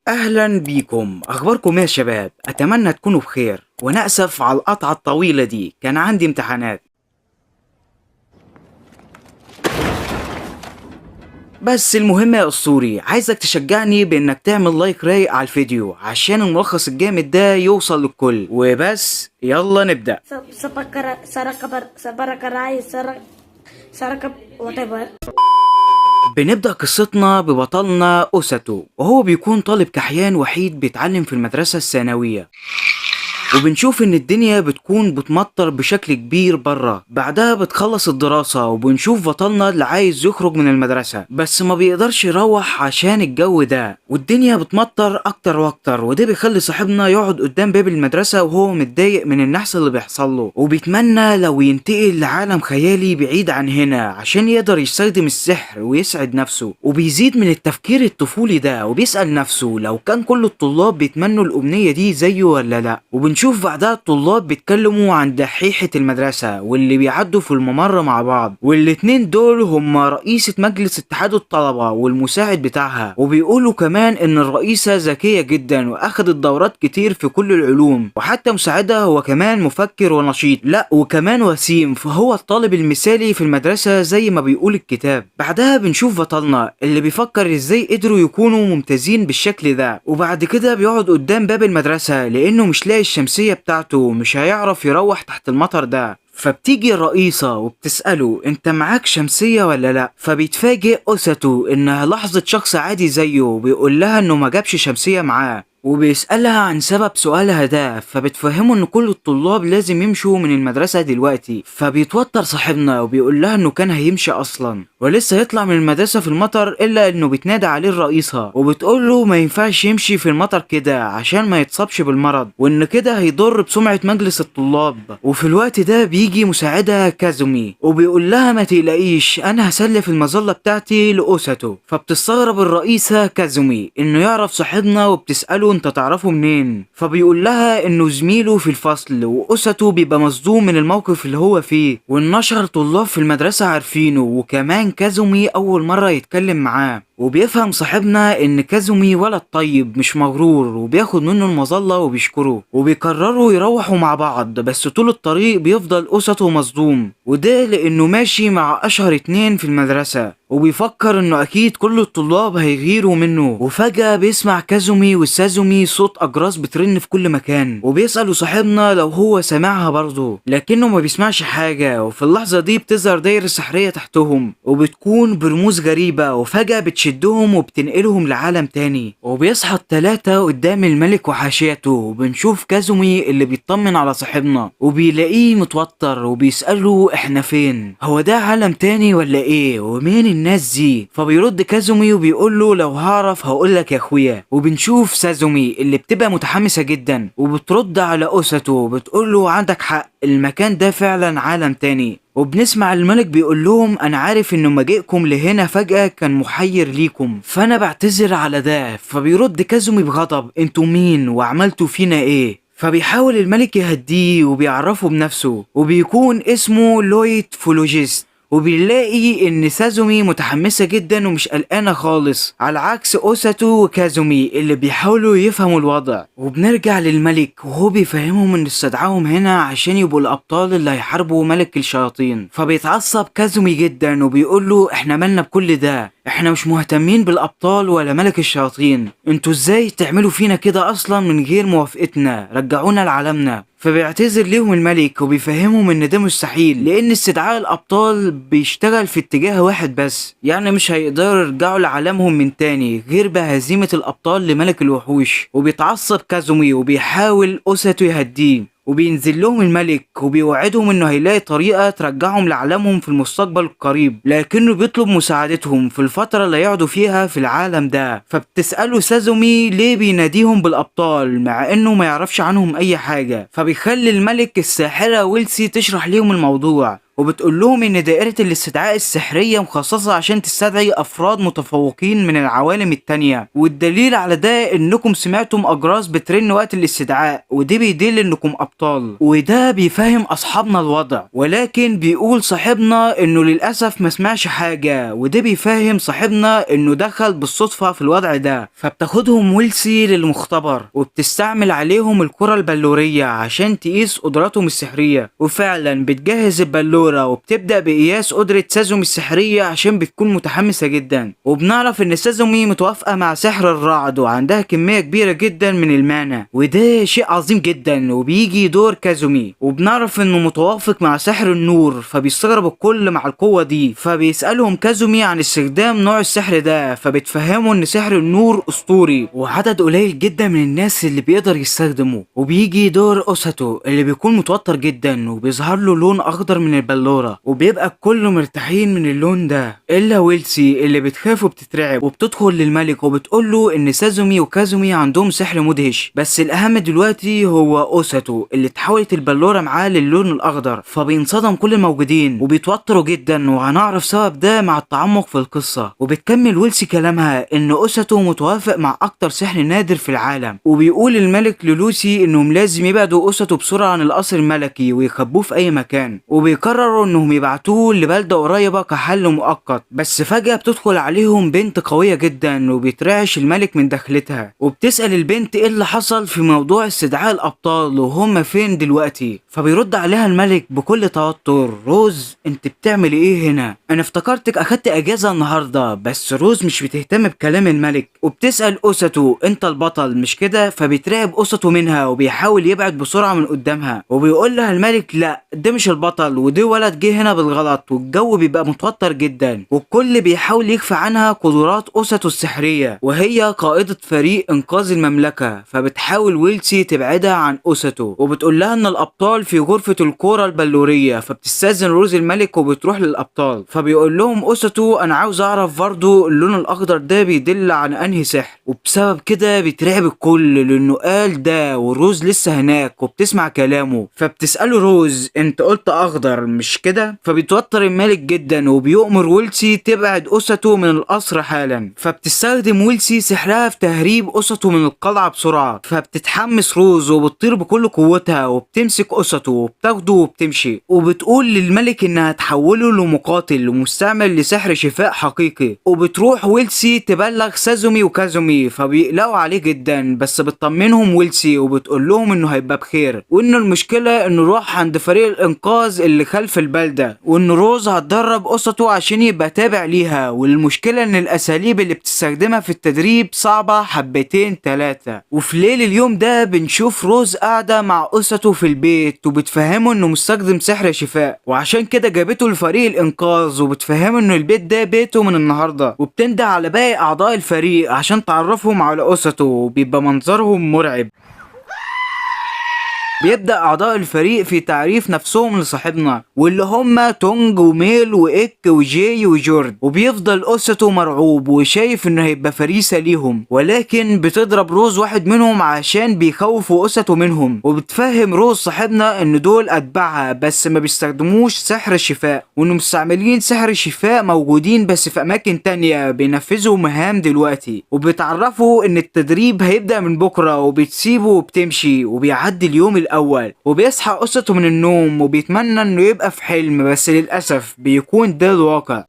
اهلا بيكم، اخباركم يا شباب؟ اتمنى تكونوا بخير، وانا اسف على القطعة الطويلة دي، كان عندي امتحانات. بس المهم يا اسطوري، عايزك تشجعني بانك تعمل لايك رايق على الفيديو عشان الملخص الجامد ده يوصل للكل. وبس يلا نبدأ. سبكر سركبر سبركراي سر سركب whatever. بنبدأ قصتنا ببطلنا أوساتو، وهو بيكون طالب كحيان وحيد بيتعلم في المدرسة الثانوية، وبنشوف ان الدنيا بتكون بتمطر بشكل كبير بره. بعدها بتخلص الدراسة وبنشوف بطلنا اللي عايز يخرج من المدرسة بس ما بيقدرش يروح عشان الجو ده، والدنيا بتمطر اكتر واكتر، وده بيخلي صاحبنا يقعد قدام باب المدرسة وهو متضايق من النحس اللي بيحصل له، وبيتمنى لو ينتقل لعالم خيالي بعيد عن هنا عشان يقدر يستخدم السحر ويسعد نفسه. وبيزيد من التفكير الطفولي ده وبيسأل نفسه لو كان كل الطلاب بيتمنوا الأمنية دي زيه ولا لا. وبنشوف بعدها الطلاب بيتكلموا عن دحيحة المدرسة واللي بيعدوا في الممر مع بعض، والاتنين دول هم رئيسة مجلس اتحاد الطلبة والمساعد بتاعها، وبيقولوا كمان ان الرئيسة ذكية جدا واخدت دورات كتير في كل العلوم، وحتى مساعدها هو كمان مفكر ونشيط، لا وكمان وسيم، فهو الطالب المثالي في المدرسة زي ما بيقول الكتاب. بعدها بنشوف بطلنا اللي بيفكر ازاي قدروا يكونوا ممتازين بالشكل ده، وبعد كده بيقعد قدام باب المدرسة لانه مش لاقي الشمسية بتاعته، مش هيعرف يروح تحت المطر ده. فبتيجي الرئيسة وبتسأله انت معاك شمسية ولا لا، فبيتفاجئ أوساتو انها لحظة شخص عادي زيه، وبيقول لها انه ما جابش شمسية معاه، وبيسألها عن سبب سؤالها ده، فبتفهمه ان كل الطلاب لازم يمشوا من المدرسة دلوقتي. فبيتوتر صاحبنا وبيقول لها انه كان هيمشي اصلا ولسه يطلع من المدرسة في المطر، الا انه بتنادى عليه الرئيسة وبتقول له ما ينفعش يمشي في المطر كده عشان ما يتصابش بالمرض، وان كده هيضر بسمعة مجلس الطلاب. وفي الوقت ده بيجي مساعدها كازومي وبيقول لها ما تقلقيش انا هسلف المظلة بتاعتي لأوساتو. فبتستغرب الرئيسة كازومي انه يعرف صاحبنا وبتسأله انت تعرفه منين، فبيقول لها انه زميله في الفصل، وأوساتو بيبقى مصدوم من الموقف اللي هو فيه، والنشر طلاب في المدرسة عارفينه، وكمان كازومي اول مرة يتكلم معاه. وبيفهم صاحبنا ان كازومي ولد طيب مش مغرور، وبياخد منه المظلة وبيشكره، وبيقرروا يروحوا مع بعض. بس طول الطريق بيفضل أوساتو مصدوم، وده لانه ماشي مع اشهر اتنين في المدرسة، وبيفكر انه اكيد كل الطلاب هيغيروا منه. وفجأة بيسمع كازومي وسازومي صوت اجراس بترن في كل مكان، وبيسألوا صاحبنا لو هو سامعها برضه، لكنه ما بيسمعش حاجة. وفي اللحظة دي بتظهر دايرة سحرية تحتهم وبتكون برموز غريبة، وفجأة بتشدهم وبتنقلهم لعالم تاني. وبيصحى التلاتة قدام الملك وحاشيته، وبنشوف كازومي اللي بيطمن على صاحبنا وبيلاقيه متوتر وبيسأله احنا فين، هو ده عالم تاني ولا ايه، ومين الناس دي؟ فبيرد كازومي وبيقول له لو هعرف هقول لك يا اخويا. وبنشوف سازومي اللي بتبقى متحمسة جدا وبترد على أوساتو وبتقول له عندك حق، المكان ده فعلا عالم تاني. وبنسمع الملك بيقول لهم انا عارف ان مجيئكم لهنا فجأة كان محير ليكم، فانا بعتذر على ده. فبيرد كازومي بغضب انتوا مين وعملتوا فينا ايه؟ فبيحاول الملك يهديه وبيعرفه بنفسه، وبيكون اسمه لويد فولوجيست. وبيلاقي ان سازومي متحمسة جدا ومش قلقانة خالص، على عكس اوساتو وكازومي اللي بيحاولوا يفهموا الوضع. وبنرجع للملك وهو بيفهمهم ان استدعاهم هنا عشان يبقوا الابطال اللي هيحاربوا ملك الشياطين. فبيتعصب كازومي جدا وبيقول له احنا مالنا بكل ده، احنا مش مهتمين بالابطال ولا ملك الشياطين، انتوا ازاي تعملوا فينا كده اصلا من غير موافقتنا، رجعونا لعالمنا. فبيعتذر ليهم الملك وبيفهمهم ان ده مستحيل، لان استدعاء الابطال بيشتغل في اتجاه واحد بس، يعني مش هيقدروا يرجعوا لعالمهم من تاني غير بهزيمة الابطال لملك الوحوش. وبيتعصب كازومي وبيحاول اوساتو يهديه، وبينزل لهم الملك وبيوعدهم انه هيلاقي طريقة ترجعهم لعالمهم في المستقبل القريب، لكنه بيطلب مساعدتهم في الفترة اللي يقعدوا فيها في العالم ده. فبتسأله سازومي ليه بيناديهم بالأبطال مع انه ما يعرفش عنهم اي حاجة، فبيخلي الملك الساحرة ويلسي تشرح ليهم الموضوع. وبتقول لهم ان دائرة الاستدعاء السحرية مخصصة عشان تستدعي افراد متفوقين من العوالم التانية، والدليل على ده انكم سمعتم اجراس بترن وقت الاستدعاء، وده بيدل انكم ابطال. وده بيفهم اصحابنا الوضع، ولكن بيقول صاحبنا انه للاسف ما سمعش حاجة، وده بيفهم صاحبنا انه دخل بالصدفة في الوضع ده. فبتاخدهم ويلسي للمختبر وبتستعمل عليهم الكرة البلورية عشان تقيس قدراتهم السحرية، وفعلا بتجهز البلورة وبتبدأ بقياس قدرة سازومي السحرية عشان بتكون متحمسة جدا. وبنعرف ان سازومي متوافقة مع سحر الرعد وعندها كمية كبيرة جدا من ال mana، وده شيء عظيم جدا. وبيجي دور كازومي وبنعرف انه متوافق مع سحر النور، فبيستغرب الكل مع القوة دي، فبيسألهم كازومي عن استخدام نوع السحر ده، فبتفهموا ان سحر النور اسطوري وعدد قليل جدا من الناس اللي بيقدر يستخدمه. وبيجي دور اوساتو اللي بيكون متوتر جدا وبيظهر له لون اخضر من البلورة، وبيبقى الكل مرتاحين من اللون ده الا ويلسي اللي بتخاف وبتترعب، وبتدخل للملك وبتقول له ان سازومي وكازومي عندهم سحر مدهش، بس الاهم دلوقتي هو اوساتو اللي اتحولت البلورة معاه للون الاخضر. فبينصدم كل الموجودين وبيتوتروا جدا، وهنعرف سبب ده مع التعمق في القصة. وبتكمل ويلسي كلامها ان اوساتو متوافق مع اكتر سحر نادر في العالم، وبيقول الملك للوسي انهم لازم يبعدوا اوساتو بسرعة عن القصر الملكي ويخبوه في اي مكان، وبيقرروا انهم يبعتوه لبلدة قريبة كحل مؤقت. بس فجأة بتدخل عليهم بنت قوية جدا وبيترعش الملك من دخلتها، وبتسأل البنت ايه اللي حصل في موضوع استدعاء الابطال وهم فين دلوقتي. فبيرد عليها الملك بكل توتر، روز انت بتعملي ايه هنا؟ انا افتكرتك اخدت اجازة النهاردة. بس روز مش بتهتم بكلام الملك وبتسأل اوساتو انت البطل مش كده؟ فبيترعب اوساتو منها وبيحاول يبعد بسرعة من قدامها، وبيقول لها الملك لا ده مش البطل وده ولد جه هنا بالغلط. والجو بيبقى متوتر جدا والكل بيحاول يخفي عنها قدرات اوساتو السحرية، وهي قائدة فريق انقاذ المملكة. فبتحاول ويلسي تبعدها عن اوساتو وبتقول لها ان الابطال في غرفة الكورة البلورية، فبتستأذن روز الملك وبتروح للابطال. فبيقول لهم اوساتو انا عاوز اعرف برضو اللون الاخضر ده بيدل على انهي سحر، وبسبب كده بيترعب الكل لانه قال ده وروز لسه هناك وبتسمع كلامه. فبتسأله روز انت قلت اخضر مش كده؟ فبيتوتر الملك جدا وبيؤمر ويلسي تبعد اوساتو من القصر حالا. فبتستخدم ويلسي سحرها في تهريب اوساتو من القلعة بسرعة، فبتتحمس روز وبتطير بكل قوتها وبتمسك اوساتو وبتاخده وبتمشي، وبتقول للملك انها تحوله لمقاتل ومستعمل لسحر شفاء حقيقي. وبتروح ويلسي تبلغ سازومي وكازومي فبيقلقوا عليه جدا، بس بتطمنهم ويلسي وبتقول لهم انه هيبقى بخير، وانه المشكلة انه راح عند فريق الانقاذ اللي خلف البلدة، وان روز هتدرب اوساتو عشان يبقى تابع ليها، والمشكلة ان الاساليب اللي بتستخدمها في التدريب صعبة حبتين تلاتة. وفي ليل اليوم ده بنشوف روز قاعدة مع اوساتو في البيت وبتفهمه انه مستخدم سحر شفاء، وعشان كده جابته لفريق الانقاذ، وبتفهمه انه البيت ده بيته من النهارده، وبتنده على باقي اعضاء الفريق عشان تعرفهم على اوساتو، وبيبقى منظرهم مرعب. بيبدأ أعضاء الفريق في تعريف نفسهم لصاحبنا واللي هم تونج وميل وإك وجاي وجورد، وبيفضل أوساتو مرعوب وشايف إنه هيبقى فريسة ليهم، ولكن بتضرب روز واحد منهم عشان بيخوفوا أوساتو منهم. وبتفهم روز صاحبنا إن دول أتباعها بس ما بيستخدموش سحر الشفاء، وإنه مستعملين سحر الشفاء موجودين بس في أماكن تانية بينفذوا مهام دلوقتي. وبيتعرفوا إن التدريب هيبدأ من بكرة، وبتسيبه وبتمشي. وبيعدي اليوم الأول وبيصحى أوساتو من النوم وبيتمنى إنه يبقى في حلم، بس للأسف بيكون ده الواقع.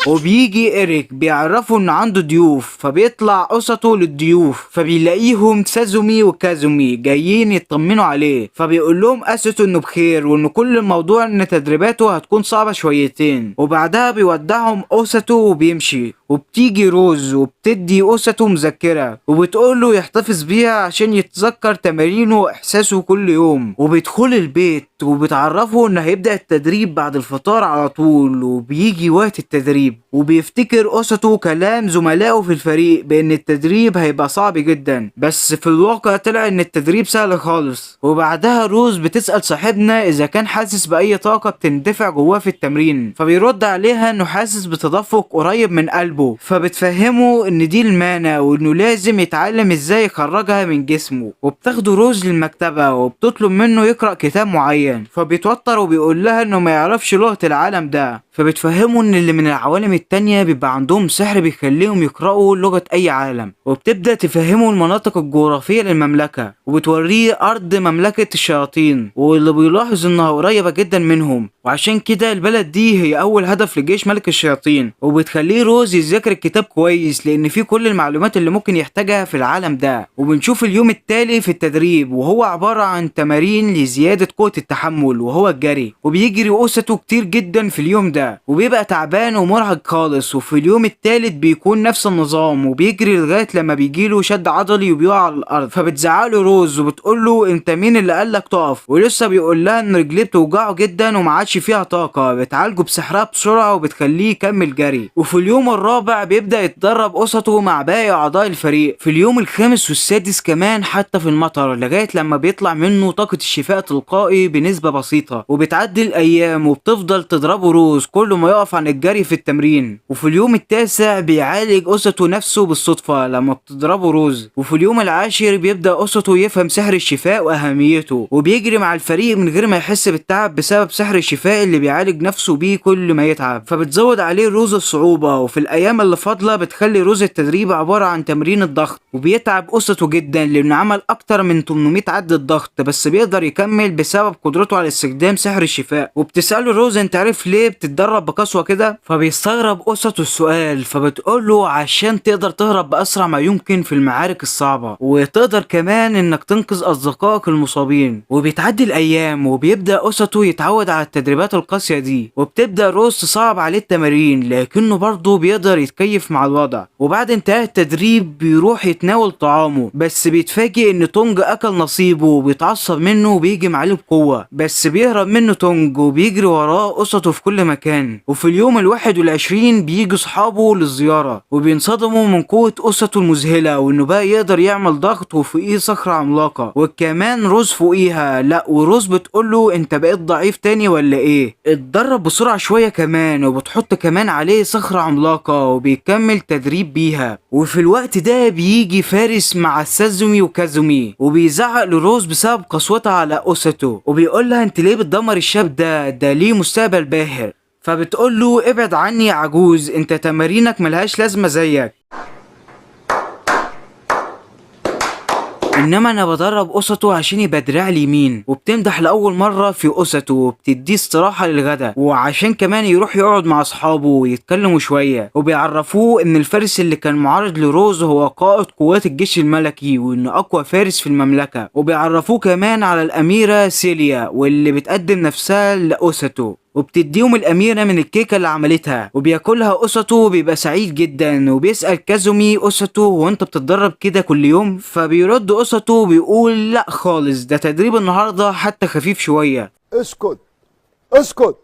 وبيجي إيريك بيعرفه إن عنده ضيوف، فبيطلع أوساتو للضيوف، فبيلاقيهم سازومي وكازومي جايين يطمنوا عليه، فبيقول لهم أوساتو إنه بخير وإن كل الموضوع إن تدريباته هتكون صعبة شويتين. وبعدها بيودعهم أوساتو وبيمشي. وبتيجي روز وبتدي أوساتو مذكرة وبتقول له يحتفظ بيها عشان يتذكر تمارينه وإحساسه كل يوم. وبيدخل البيت وبيتعرفوا إنه هيبدأ التدريب بعد الفطار على طول. وبيجي وقت التدريب وبيفتكر أوساتو كلام زملائه في الفريق بإن التدريب هيبقى صعب جدا، بس في الواقع طلع إن التدريب سهل خالص. وبعدها روز بتسأل صاحبنا إذا كان حاسس بأي طاقة بتندفع جواه في التمرين، فبيرد عليها إنه حاسس بتدفق قريب من قلبه، فبتفهمه إن دي ال mana وإنه لازم يتعلم إزاي يخرجها من جسمه. وبتاخده روز للمكتبة وبتطلب منه يقرأ كتاب معين، معين. فبيتوتر وبيقول لها انه ما يعرفش لغة العالم ده، فبتفهمه ان اللي من العوالم التانية بيبقى عندهم سحر بيخليهم يقرأوا لغة اي عالم. وبتبدأ تفهمه المناطق الجغرافية للمملكة، وبتوريه ارض مملكة الشياطين، واللي بيلاحظ انها قريبة جدا منهم، وعشان كده البلد دي هي اول هدف لجيش ملك الشياطين. وبتخليه روز يذاكر الكتاب كويس لان فيه كل المعلومات اللي ممكن يحتاجها في العالم ده. وبنشوف اليوم التالي في التدريب، وهو عبارة عن تمارين لزيادة قوة التحمل وهو الجري، وبيجري أوساتو كتير جدا في اليوم ده، وبيبقى تعبان ومرهق خالص. وفي اليوم التالت بيكون نفس النظام، وبيجري لغاية لما بيجيله شد عضلي وبيقع على الأرض. فبتزعله روز وبتقول له انت مين اللي قالك تقف، ولسه بيقول لها ان رجليه بتوجعه جدا وما عادش فيها طاقة. بتعالجه بسحرها بسرعة وبتخليه يكمل جري. وفي اليوم الرابع بيبدأ يتدرب أوساتو مع باقي أعضاء الفريق. في اليوم الخامس والسادس كمان حتى في المطر، لغاية لما بيطلع منه طاقة الشفاء تلقائي بنسبة بسيطة. وبتعدي الأيام وبتفضل تضربه روز كل ما يقف عن الجري في التمرين. وفي اليوم التاسع بيعالج أوساتو نفسه بالصدفة لما بتضربه روز. وفي اليوم العاشر بيبدأ أوساتو يفهم سحر الشفاء وأهميته، وبيجري مع الفريق من غير ما يحس بالتعب بسبب سحر الشفاء اللي بيعالج نفسه بيه كل ما يتعب. فبتزود عليه روز الصعوبة، وفي الأيام اللي فاضلة بتخلي روز التدريب عبارة عن تمرين الضغط، وبيتعب أوساتو جدا لأنه عمل أكتر من 800 عدة ضغط، بس بيقدر يكمل بسبب قدرته على استخدام سحر الشفاء. وبتسأله روز انت عارف ليه بتتدرب بقسوة كده؟ فبيستغرب أوساتو السؤال، فبتقول له عشان تقدر تهرب بأسرع ما يمكن في المعارك الصعبة، وتقدر كمان انك تنقذ أصدقائك المصابين. وبيتعدي الأيام وبيبدأ أوساتو يتعود على التدريبات القاسية دي، وبتبدأ روز تصعب عليه التمارين، لكنه برضه بيقدر يتكيف مع الوضع. وبعد انتهاء التدريب بيروح يتناول طعامه، بس بيتفاجئ ان تونج اكل نصيبه وبيتعصب منه وبيهجم عليه بقوة، بس بيهرب منه تونج وبيجري وراه أوساتو في كل مكان. وفي اليوم 21 بيجي صحابه للزيارة، وبينصدموا من قوة أوساتو المذهلة، وانه بقى يقدر يعمل ضغط وفوقيه صخرة عملاقة، وكمان روز فوقيها. لا وروز بتقوله انت بقيت ضعيف تاني ولا ايه؟ اتدرب بسرعة شوية كمان، وبتحط كمان عليه صخرة عملاقة وبيكمل تدريب بيها. وفي الوقت ده بيجي فارس مع سازومي وكازومي، وبيزعق لروز بسبب قسوتها على أوساتو، وبيقول لها انت ليه بتدمر الشاب ده؟ ده ليه مستقبل باهر. فبتقول له ابعد عني يا عجوز، انت تمارينك ملهاش لازمة زيك، انما انا بدرب أوساتو عشان يبقى دراع اليمين. وبتمدح لاول مره في أوساتو وبتديه استراحه للغدا، وعشان كمان يروح يقعد مع اصحابه ويتكلموا شويه. وبيعرفوه ان الفارس اللي كان معارض لروز هو قائد قوات الجيش الملكي، وانه اقوى فارس في المملكه. وبيعرفوه كمان على الاميره سيليا واللي بتقدم نفسها لأوساتو، وبتديهم الأميرة من الكيكة اللي عملتها وبياكلها أوساتو وبيبقى سعيد جدا. وبيسأل كازومي أوساتو هو انت بتتدرب كده كل يوم؟ فبيرد أوساتو وبيقول لا خالص، ده تدريب النهاردة حتى خفيف شوية. اسكت اسكت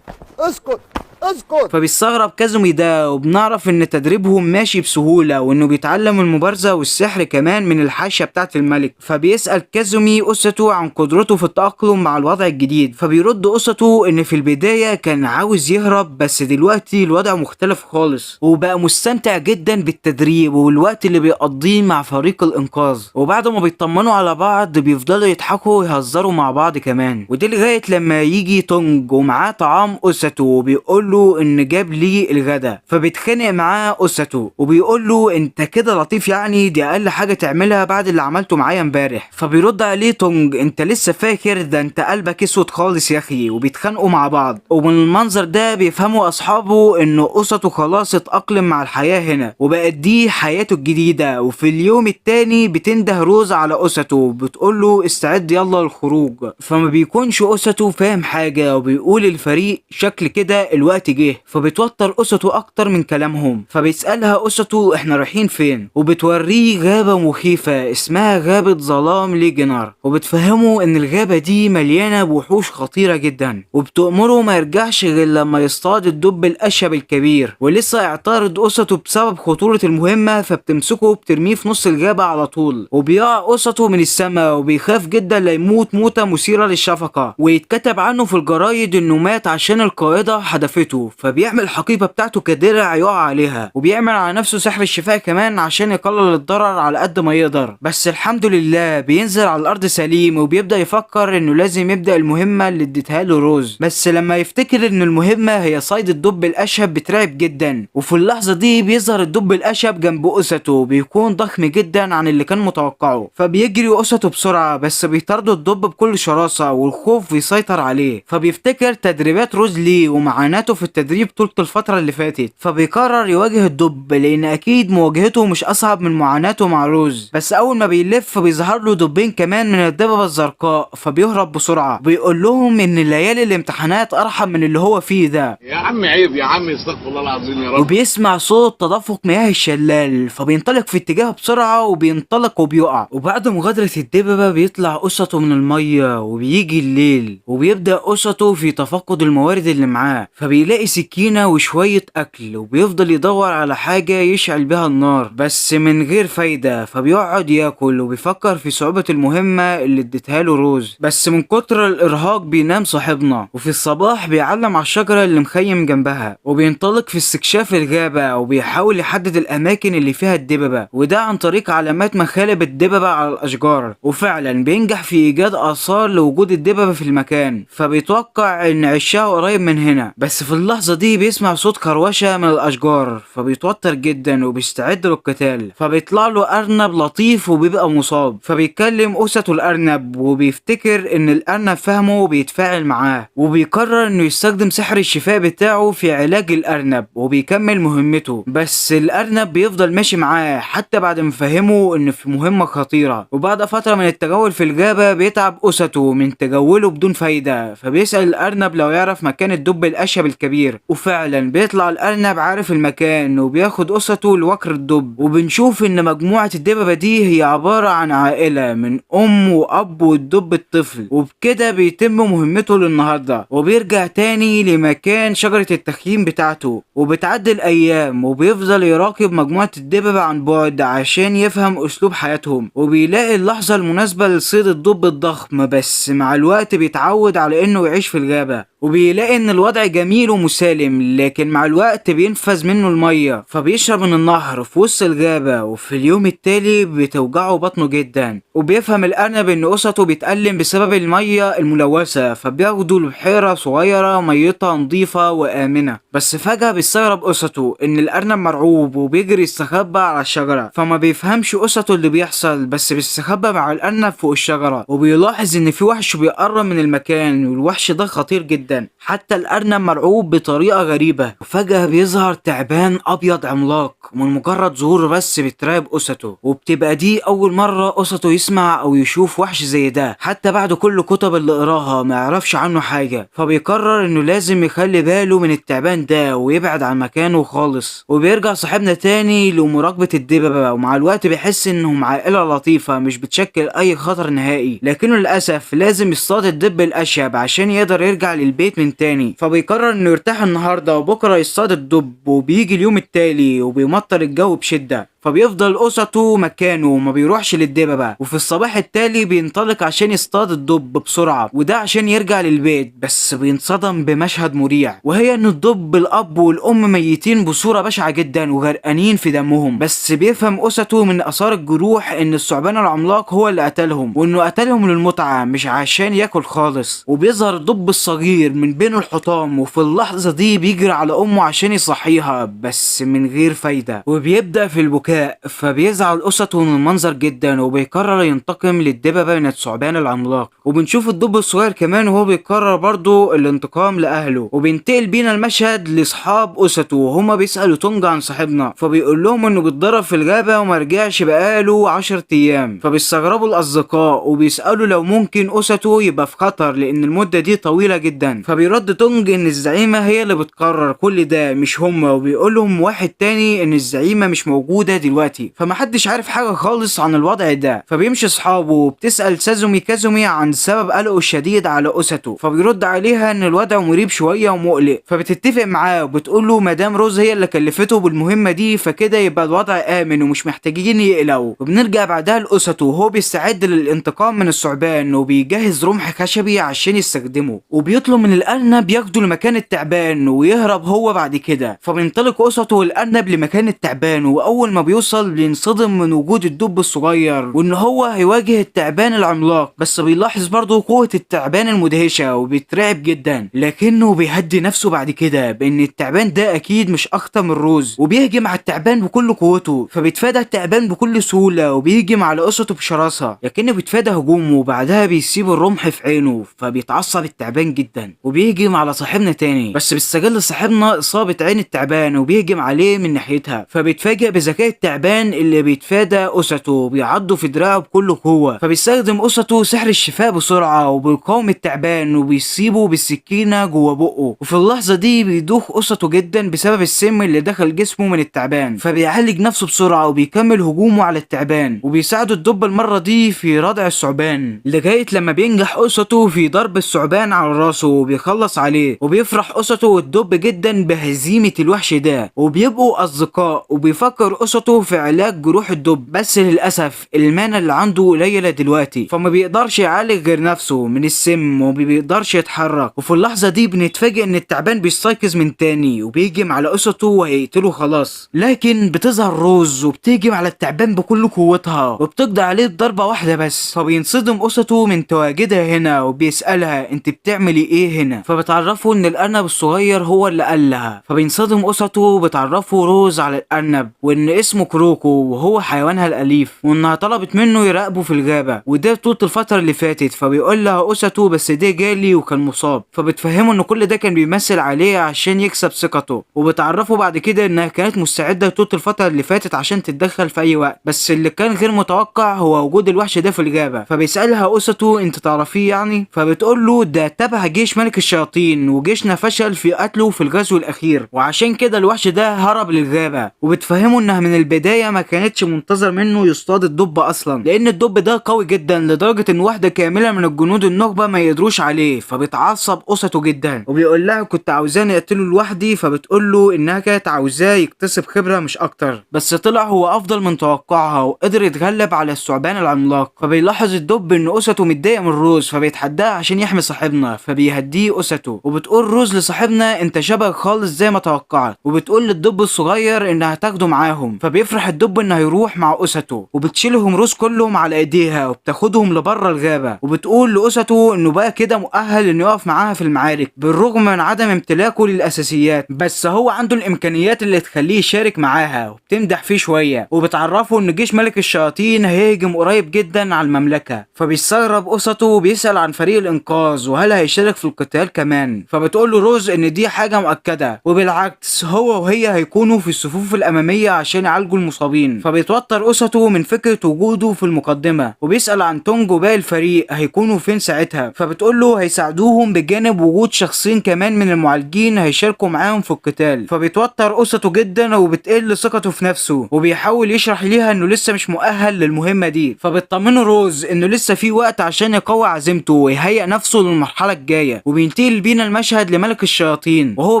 اسكت اسكت. فبيستغرب كازومي ده، وبنعرف ان تدريبهم ماشي بسهولة، وانه بيتعلم المبارزة والسحر كمان من الحاشية بتاعت الملك. فبيسأل كازومي أوساتو عن قدرته في التأقلم مع الوضع الجديد، فبيرد أوساتو ان في البداية كان عاوز يهرب، بس دلوقتي الوضع مختلف خالص، وبقى مستمتع جدا بالتدريب والوقت اللي بيقضيه مع فريق الإنقاذ. وبعد ما بيطمنوا على بعض بيفضلوا يضحكوا ويهزروا مع بعض كمان. ودي لغاية لما يجي تونج ومعاه طعام أوساتو وبيقول له ان جاب لي الغدا، فبيتخانق معاه أوساتو وبيقول له انت كده لطيف يعني، دي اقل حاجه تعملها بعد اللي عملته معايا امبارح. فبيرد عليه تونج انت لسه فاكر؟ ده انت قلبك اسود خالص يا اخي. وبيتخانقوا مع بعض. ومن المنظر ده بيفهموا اصحابه ان أوساتو خلاص اتأقلم مع الحياه هنا وبقت دي حياته الجديده. وفي اليوم التاني بتنده روز على أوساتو بتقول له استعد يلا للخروج، فما بيكونش أوساتو فاهم حاجه وبيقول الفريق شكل كده الوقت جه. فبتوتر أوساتو اكتر من كلامهم، فبيسألها أوساتو احنا رايحين فين، وبتوريه غابة مخيفة اسمها غابة ظلام ليجنر، وبتفهمه ان الغابة دي مليانة بوحوش خطيرة جدا، وبتأمره ما يرجعش غير لما يصطاد الدب الأشهب الكبير. ولسه اعترض أوساتو بسبب خطورة المهمة، فبتمسكه وبترميه في نص الغابة على طول، وبيقع أوساتو من السماء وبيخاف جدا لا يموت موتة مثيرة للشفقة، ويتكتب عنه في الجرايد انه مات عشان القائدة حدفته. مهمته، فبيعمل الحقيبة بتاعته كدرع يقع عليها، وبيعمل على نفسه سحر الشفاء كمان عشان يقلل الضرر على قد ما يقدر. بس الحمد لله بينزل على الارض سليم، وبيبدأ يفكر انه لازم يبدأ المهمة اللي اديتها له روز. بس لما يفتكر ان المهمة هي صيد الدب الاشهب بترعب جدا، وفي اللحظة دي بيظهر الدب الاشهب جنب أوساتو، بيكون ضخم جدا عن اللي كان متوقعه، فبيجري أوساتو بسرعة بس بيطارده الدب بكل شراسة والخوف بيسيطر عليه. فبيفتكر تدريبات روز ليه ومعاناته في التدريب طول الفترة اللي فاتت، فبيقرر يواجه الدب لان اكيد مواجهته مش اصعب من معاناته مع روز. بس اول ما بيلف بيظهر له دبين كمان من الدببة الزرقاء، فبيهرب بسرعة، بيقول لهم ان ليالي الامتحانات ارحم من اللي هو فيه ده. يا عم عيب يا عم، استغفر الله العظيم يا رب. وبيسمع صوت تدفق مياه الشلال، فبينطلق في اتجاهه بسرعة وبينطلق وبيقع. وبعد مغادرة الدببة بيطلع أوساتو من المية، وبيجي الليل وبيبدأ أوساتو في تفقد الموارد اللي معاه، فبيلاقي سكينة وشوية أكل، وبيفضل يدور على حاجة يشعل بها النار بس من غير فايدة. فبيقعد ياكل وبيفكر في صعوبة المهمة اللي اديتها له روز، بس من كتر الإرهاق بينام صاحبنا. وفي الصباح بيعلم على الشجرة اللي مخيم جنبها، وبينطلق في استكشاف الغابة، وبيحاول يحدد الأماكن اللي فيها الدببة، وده عن طريق علامات مخالب الدببة على الأشجار. وفعلا بينجح في إيجاد آثار لوجود الدببة في المكان، فبيتوقع إن عشها قريب من هنا. بس في اللحظة دي بيسمع صوت كروشة من الأشجار، فبيتوتر جدا وبيستعد للقتال. فبيطلع له أرنب لطيف وبيبقى مصاب، فبيكلم أوساتو الأرنب، وبيفتكر إن الأرنب فهمه وبيتفاعل معاه، وبيقرر إنه يستخدم سحر الشفاء بتاعه في علاج الأرنب، وبيكمل مهمته. بس الأرنب بيفضل ماشي معاه حتى بعد ما فهمه إنه في مهمة خطيرة. وبعد فترة من التجول في الغابة بيتعب أوساتو من تجوله بدون فايدة، فبيسأل الأرنب لو يعرف مكان الدب الأشهب الكبير، وفعلا بيطلع الأرنب عارف المكان، وبياخد أوساتو لوكر الدب. وبنشوف إن مجموعة الدببة دي هي عبارة عن عائلة من أم وأب والدب الطفل. وبكده بيتم مهمته للنهاردة، وبيرجع تاني لمكان شجرة التخييم بتاعته. وبتعدي الأيام وبيفضل يراقب مجموعة الدببة عن بعد عشان يفهم أسلوب حياتهم، وبيلاقي اللحظة المناسبة لصيد الدب الضخم. بس مع الوقت بيتعود على إنه يعيش في الغابة، وبيلاقي إن الوضع جميل ومسالم، لكن مع الوقت بينفذ منه المية، فبيشرب من النهر في وسط الغابة. وفي اليوم التالي بتوجعه بطنه جدا، وبيفهم الأرنب إن أوساتو بيتألم بسبب المية الملوثة، فبياخده لبحيرة صغيرة ميتها نظيفة وآمنة. بس فجأة بيستغرب أوساتو إن الأرنب مرعوب وبيجري يستخبى على الشجرة، فما بيفهمش أوساتو اللي بيحصل، بس بيستخبى مع الأرنب فوق الشجرة، وبيلاحظ إن في وحش بيقرب من المكان، والوحش ده خطير جدا، حتى الأرنب مرعوب بطريقة غريبة. وفجأة بيظهر تعبان أبيض عملاق، من مجرد ظهوره بس بيترعب أوساتو، وبتبقى دي أول مرة أوساتو يسمع أو يشوف وحش زي ده، حتى بعد كل الكتب اللي قراها ما يعرفش عنه حاجة. فبيقرر إنه لازم يخلي باله من التعبان ده ويبعد عن مكانه خالص. وبيرجع صاحبنا تاني لمراقبة الدببة، ومع الوقت بيحس إنهم عائلة لطيفة مش بتشكل أي خطر نهائي، لكنه للأسف لازم يصطاد الدب الأشهب عشان يقدر يرجع للبيت من تاني. فبيقرر إنه يرتاح النهاردة وبكرة يصطاد الدب. وبيجي اليوم التالي وبيمطر الجو بشدة، فبيفضل أوساتو مكانه وما بيروحش للدببة. وفي الصباح التالي بينطلق عشان يصطاد الدب بسرعة، وده عشان يرجع للبيت. بس بينصدم بمشهد مريع، وهي ان الدب الاب والام ميتين بصورة بشعة جدا وغرقانين في دمهم. بس بيفهم أوساتو من اثار الجروح ان الثعبان العملاق هو اللي قتلهم، وانه قتلهم للمتعة مش عشان ياكل خالص. وبيظهر الدب الصغير من بين الحطام، وفي اللحظة دي بيجري على امه عشان يصحيها بس من غير فايدة، وبيبدأ في البكاء. فبيزعل أوساتو من المنظر جدا، وبيقرر ينتقم للدببة من الثعبان العملاق. وبنشوف الدب الصغير كمان وهو بيقرر برضو الانتقام لأهله. وبينتقل بينا المشهد لأصحاب أوساتو وهما بيسألوا تونج عن صاحبنا، فبيقول لهم انه بيتضرب في الغابة وما رجعش بقاله 10 أيام. فبيستغربوا الأصدقاء وبيسألوا لو ممكن أوساتو يبقى في خطر لأن المدة دي طويلة جدا. فبيرد تونج ان الزعيمة هي اللي بتقرر كل ده مش هما، وبيقول لهم واحد تاني ان الزعيمة مش موجودة دلوقتي، فمحدش عارف حاجة خالص عن الوضع ده. فبيمشي اصحابه وبتسأل سازومي كازومي عن سبب قلقه الشديد على أوساتو، فبيرد عليها ان الوضع مريب شوية ومقلق. فبتتفق معاه وبتقول له مدام روز هي اللي كلفته بالمهمة دي، فكده يبقى الوضع آمن ومش محتاجين يقلقوا. وبنرجع بعدها لأوساتو وهو بيستعد للانتقام من الثعبان، وبيجهز رمح خشبي عشان يستخدمه، وبيطلب من الأرنب ياخده لمكان التعبان ويهرب هو بعد كده. فبينطلق أوساتو والأرنب لمكان التعبان، وأول ما بيوصل بينصدم من وجود الدب الصغير وإن هو هيواجه التعبان العملاق، بس بيلاحظ برضه قوة التعبان المدهشة وبيترعب جدا، لكنه بيهدي نفسه بعد كده بإن التعبان ده أكيد مش أخطر من روز، وبيهجم على التعبان بكل قوته. فبيتفادى التعبان بكل سهولة وبيهجم على أوساتو بشراسة، لكنه بيتفادى هجومه، وبعدها بيسيب الرمح في عينه، فبيتعصب التعبان جدا وبيهجم على صاحبنا تاني، بس بيستغل صاحبنا إصابة عين التعبان وبيهجم عليه من ناحيتها. فبيتفاجئ بذكاء التعبان اللي بيتفادى أوساتو وبيعضه في دراعه بكل قوة. فبيستخدم أوساتو سحر الشفاء بسرعة وبيقاوم التعبان وبيصيبه بالسكينة جوه بقه، وفي اللحظة دي بيدوخ أوساتو جدا بسبب السم اللي دخل جسمه من التعبان، فبيعالج نفسه بسرعة وبيكمل هجومه على التعبان، وبيساعده الدب المرة دي في ردع الثعبان، لغاية لما بينجح أوساتو في ضرب الثعبان على راسه وبيخلص عليه. وبيفرح أوساتو والدب جدا بهزيمة الوحش ده وبيبقوا أصدقاء، وبيفكر أوساتو في علاج جروح الدب، بس للأسف ال mana اللي عنده قليلة دلوقتي، فما بيقدرش يعالج غير نفسه من السم وما بيقدرش يتحرك. وفي اللحظة دي بنتفاجئ ان التعبان بيستيقظ من تاني وبيهجم على أوساتو وهيقتله خلاص، لكن بتظهر روز وبتهجم على التعبان بكل قوتها وبتقضي عليه بضربة واحدة بس. فبينصدم أوساتو من تواجدها هنا وبيسألها انت بتعملي ايه هنا، فبتعرفه ان الأرنب الصغير هو اللي قال لها. فبينصدم أوساتو وبتعرفه روز على الأرنب وان اسمه كروكو وهو حيوانها الأليف، وانها طلبت منه يراقبه في الغابة وده طول الفترة اللي فاتت. فبيقول لها أوساتو بس ده جالي وكان مصاب، فبتفهمه ان كل ده كان بيمثل عليه عشان يكسب ثقته، وبتعرفه بعد كده انها كانت مستعدة طول الفترة اللي فاتت عشان تتدخل في اي وقت، بس اللي كان غير متوقع هو وجود الوحش ده في الغابة. فبيسألها أوساتو انت تعرفيه يعني؟ فبتقول له ده تبع جيش ملك الشياطين وجيشنا فشل في قتله في الغزو الأخير، وعشان كده الوحش ده هرب للغابة. وبتفهمه انها من البداية ما كانتش منتظر منه يصطاد الدب اصلا، لان الدب ده قوي جدا لدرجة ان واحدة كاملة من الجنود النخبة ما يقدروش عليه. فبيتعصب أوساتو جدا وبيقول لها كنت عاوزاني اقتله لوحدي، فبتقول له انها كانت عاوزاه يكتسب خبرة مش اكتر، بس طلع هو افضل من توقعها وقدر يتغلب على الثعبان العملاق. فبيلاحظ الدب ان أوساتو متضايق من روز، فبيتحداها عشان يحمي صاحبنا، فبيهديه أوساتو. وبتقول روز لصاحبنا انت شبه خالص زي ما توقعت، وبتقول للدب الصغير انها هتاخده معاهم. فبيفرح الدب انه هيروح مع أوساتو، وبتشيلهم روز كلهم على ايديها وبتاخدهم لبره الغابة، وبتقول لأوساتو انه بقى كده مؤهل انه يقف معاها في المعارك بالرغم من عدم امتلاكه للاساسيات، بس هو عنده الامكانيات اللي تخليه يشارك معاها، وبتمدح فيه شوية وبتعرفه ان جيش ملك الشياطين هيهجم قريب جدا على المملكة. فبيستغرب أوساتو وبيسأل عن فريق الانقاذ وهل هيشارك في القتال كمان، فبتقول له روز ان دي حاجة مؤكدة، وبالعكس هو وهي هيكونوا في الصفوف الامامية عشان يعالجوا المصابين. فبيتوتر أوساتو من فكرة وجوده في المقدمة، وبيسأل عن تونج وباقي الفريق هيكونوا فين ساعتها، فبتقول له هيساعدوهم بجانب وجود شخصين كمان من المعالجين هيشاركوا معاهم في القتال. فبيتوتر أوساتو جدا وبتقل ثقته في نفسه، وبيحاول يشرح ليها انه لسه مش مؤهل للمهمة دي. فبتطمنه روز انه لسه في وقت عشان يقوي عزيمته ويهيئ نفسه للمرحلة الجاية. وبينتقل بينا المشهد لملك الشياطين وهو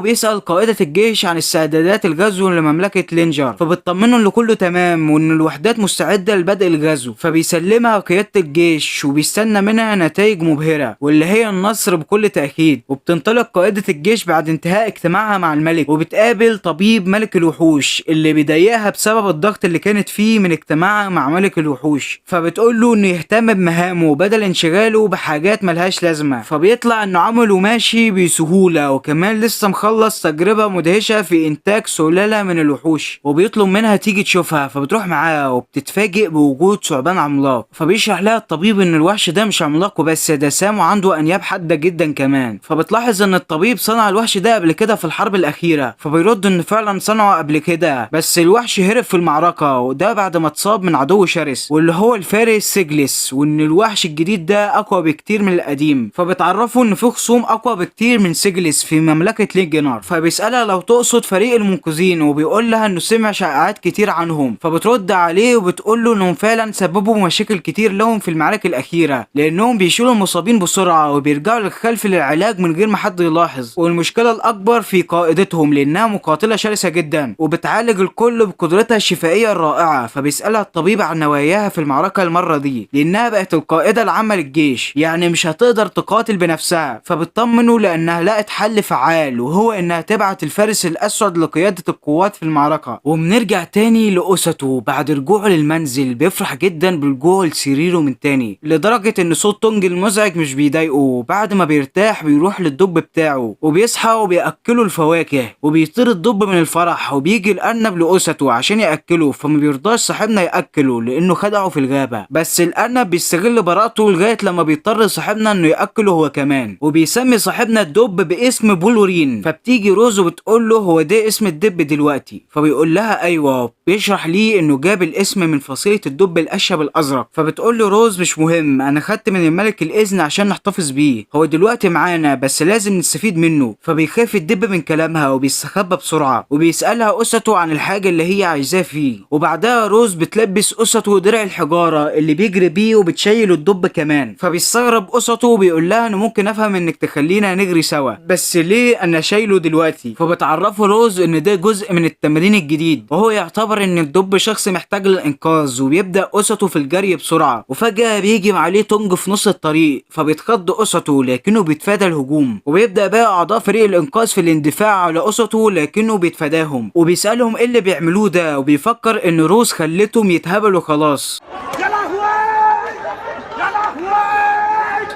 بيسأل قائدة الجيش عن استعدادات الغزو لمملكة لينجر، فبتطمنه ان كله تمام وان الوحدات مستعدة لبدء الغزو. فبيسلمها قيادة الجيش وبيستنى منها نتائج مبهرة واللي هي النصر بكل تأكيد. وبتنطلق قائدة الجيش بعد انتهاء اجتماعها مع الملك، وبتقابل طبيب ملك الوحوش اللي بيضايقها بسبب الضغط اللي كانت فيه من اجتماعها مع ملك الوحوش، فبتقول له انه يهتم بمهامه بدل انشغاله بحاجات ملهاش لازمة. فبيطلع انه عمله ماشي بسهولة، وكمان لسه مخلص تجربة مدهشة في انتاج سلالة من الوحوش، وبيطلب منها تيجي تشوفها. فبتروح معاه وبتتفاجئ بوجود ثعبان عملاق. فبيشرح لها الطبيب ان الوحش ده مش عملاق وبس، ده سام وعنده انياب حادة جدا كمان. فبتلاحظ ان الطبيب صنع الوحش ده قبل كده في الحرب الاخيرة، فبيرد ان فعلا صنعه قبل كده، بس الوحش هرب في المعركة، وده بعد ما اتصاب من عدو شرس واللي هو الفارس سيجلس، وان الوحش الجديد ده اقوى بكتير من القديم. فبتعرفوا ان في خصوم اقوى بكتير من سيجلس في مملكة لينجنر. فبيسألها لو تقصد فريق المنقذين، وبيقول لها انه سمع شائعات كتير كتير عنهم. فبترد عليه وبتقول له انهم فعلا سببوا مشاكل كتير لهم في المعارك الاخيرة، لانهم بيشيلوا المصابين بسرعة وبيرجعوا للخلف للعلاج من غير ما حد يلاحظ. والمشكلة الاكبر في قائدتهم لانها مقاتله شرسة جدا وبتعالج الكل بقدرتها الشفائيه الرائعة. فبيسالها الطبيب عن نواياها في المعركة المرة دي لانها بقت القائده العامة للجيش، يعني مش هتقدر تقاتل بنفسها. فبتطمنه لانها لقت حل فعال، وهو انها تبعت الفارس الاسود لقيادة القوات في المعركة. وبنرجع تاني لأوساتو بعد رجوعه للمنزل، بيفرح جدا برجوعه لسريره من تاني لدرجة ان صوت تونج المزعج مش بيضايقه. بعد ما بيرتاح بيروح للدب بتاعه وبيصحى وبيأكله الفواكه، وبيطير الدب من الفرح وبيجي الارنب لأوساتو عشان يأكله، فما بيرضاش صاحبنا يأكله لانه خدعه في الغابة. بس الارنب بيستغل براءته لغاية لما بيضطر صاحبنا انه يأكله هو كمان، وبيسمي صاحبنا الدب باسم بولورين. فبتيجي روز وبتقول له هو ده اسم الدب دلوقتي؟ فبيقول لها ايوه، بيشرح ليه انه جاب الاسم من فصيلة الدب الاشهب الازرق. فبتقول له روز مش مهم، انا خدت من الملك الاذن عشان نحتفظ بيه، هو دلوقتي معانا بس لازم نستفيد منه. فبيخاف الدب من كلامها وبيستخبى بسرعة، وبيسألها أوساتو عن الحاجة اللي هي عايزاه فيه. وبعدها روز بتلبس أوساتو درع الحجارة اللي بيجري بيه وبتشيله الدب كمان. فبيستغرب أوساتو وبيقول لها انه ممكن افهم انك تخلينا نجري سوا، بس ليه انا شايله دلوقتي؟ فبتعرفه روز ان ده جزء من التمرين الجديد، وهو يعتبر ان الدب شخص محتاج للانقاذ. وبيبدا أوساتو في الجري بسرعة، وفجاة بيجي عليه تونج في نص الطريق، فبيتخض أوساتو لكنه بيتفادى الهجوم. وبيبدا بقى اعضاء فريق الانقاذ في الاندفاع على أوساتو لكنه بيتفاداهم، وبيسالهم ايه اللي بيعملوه ده، وبيفكر ان روز خلتهم يتهبلوا خلاص.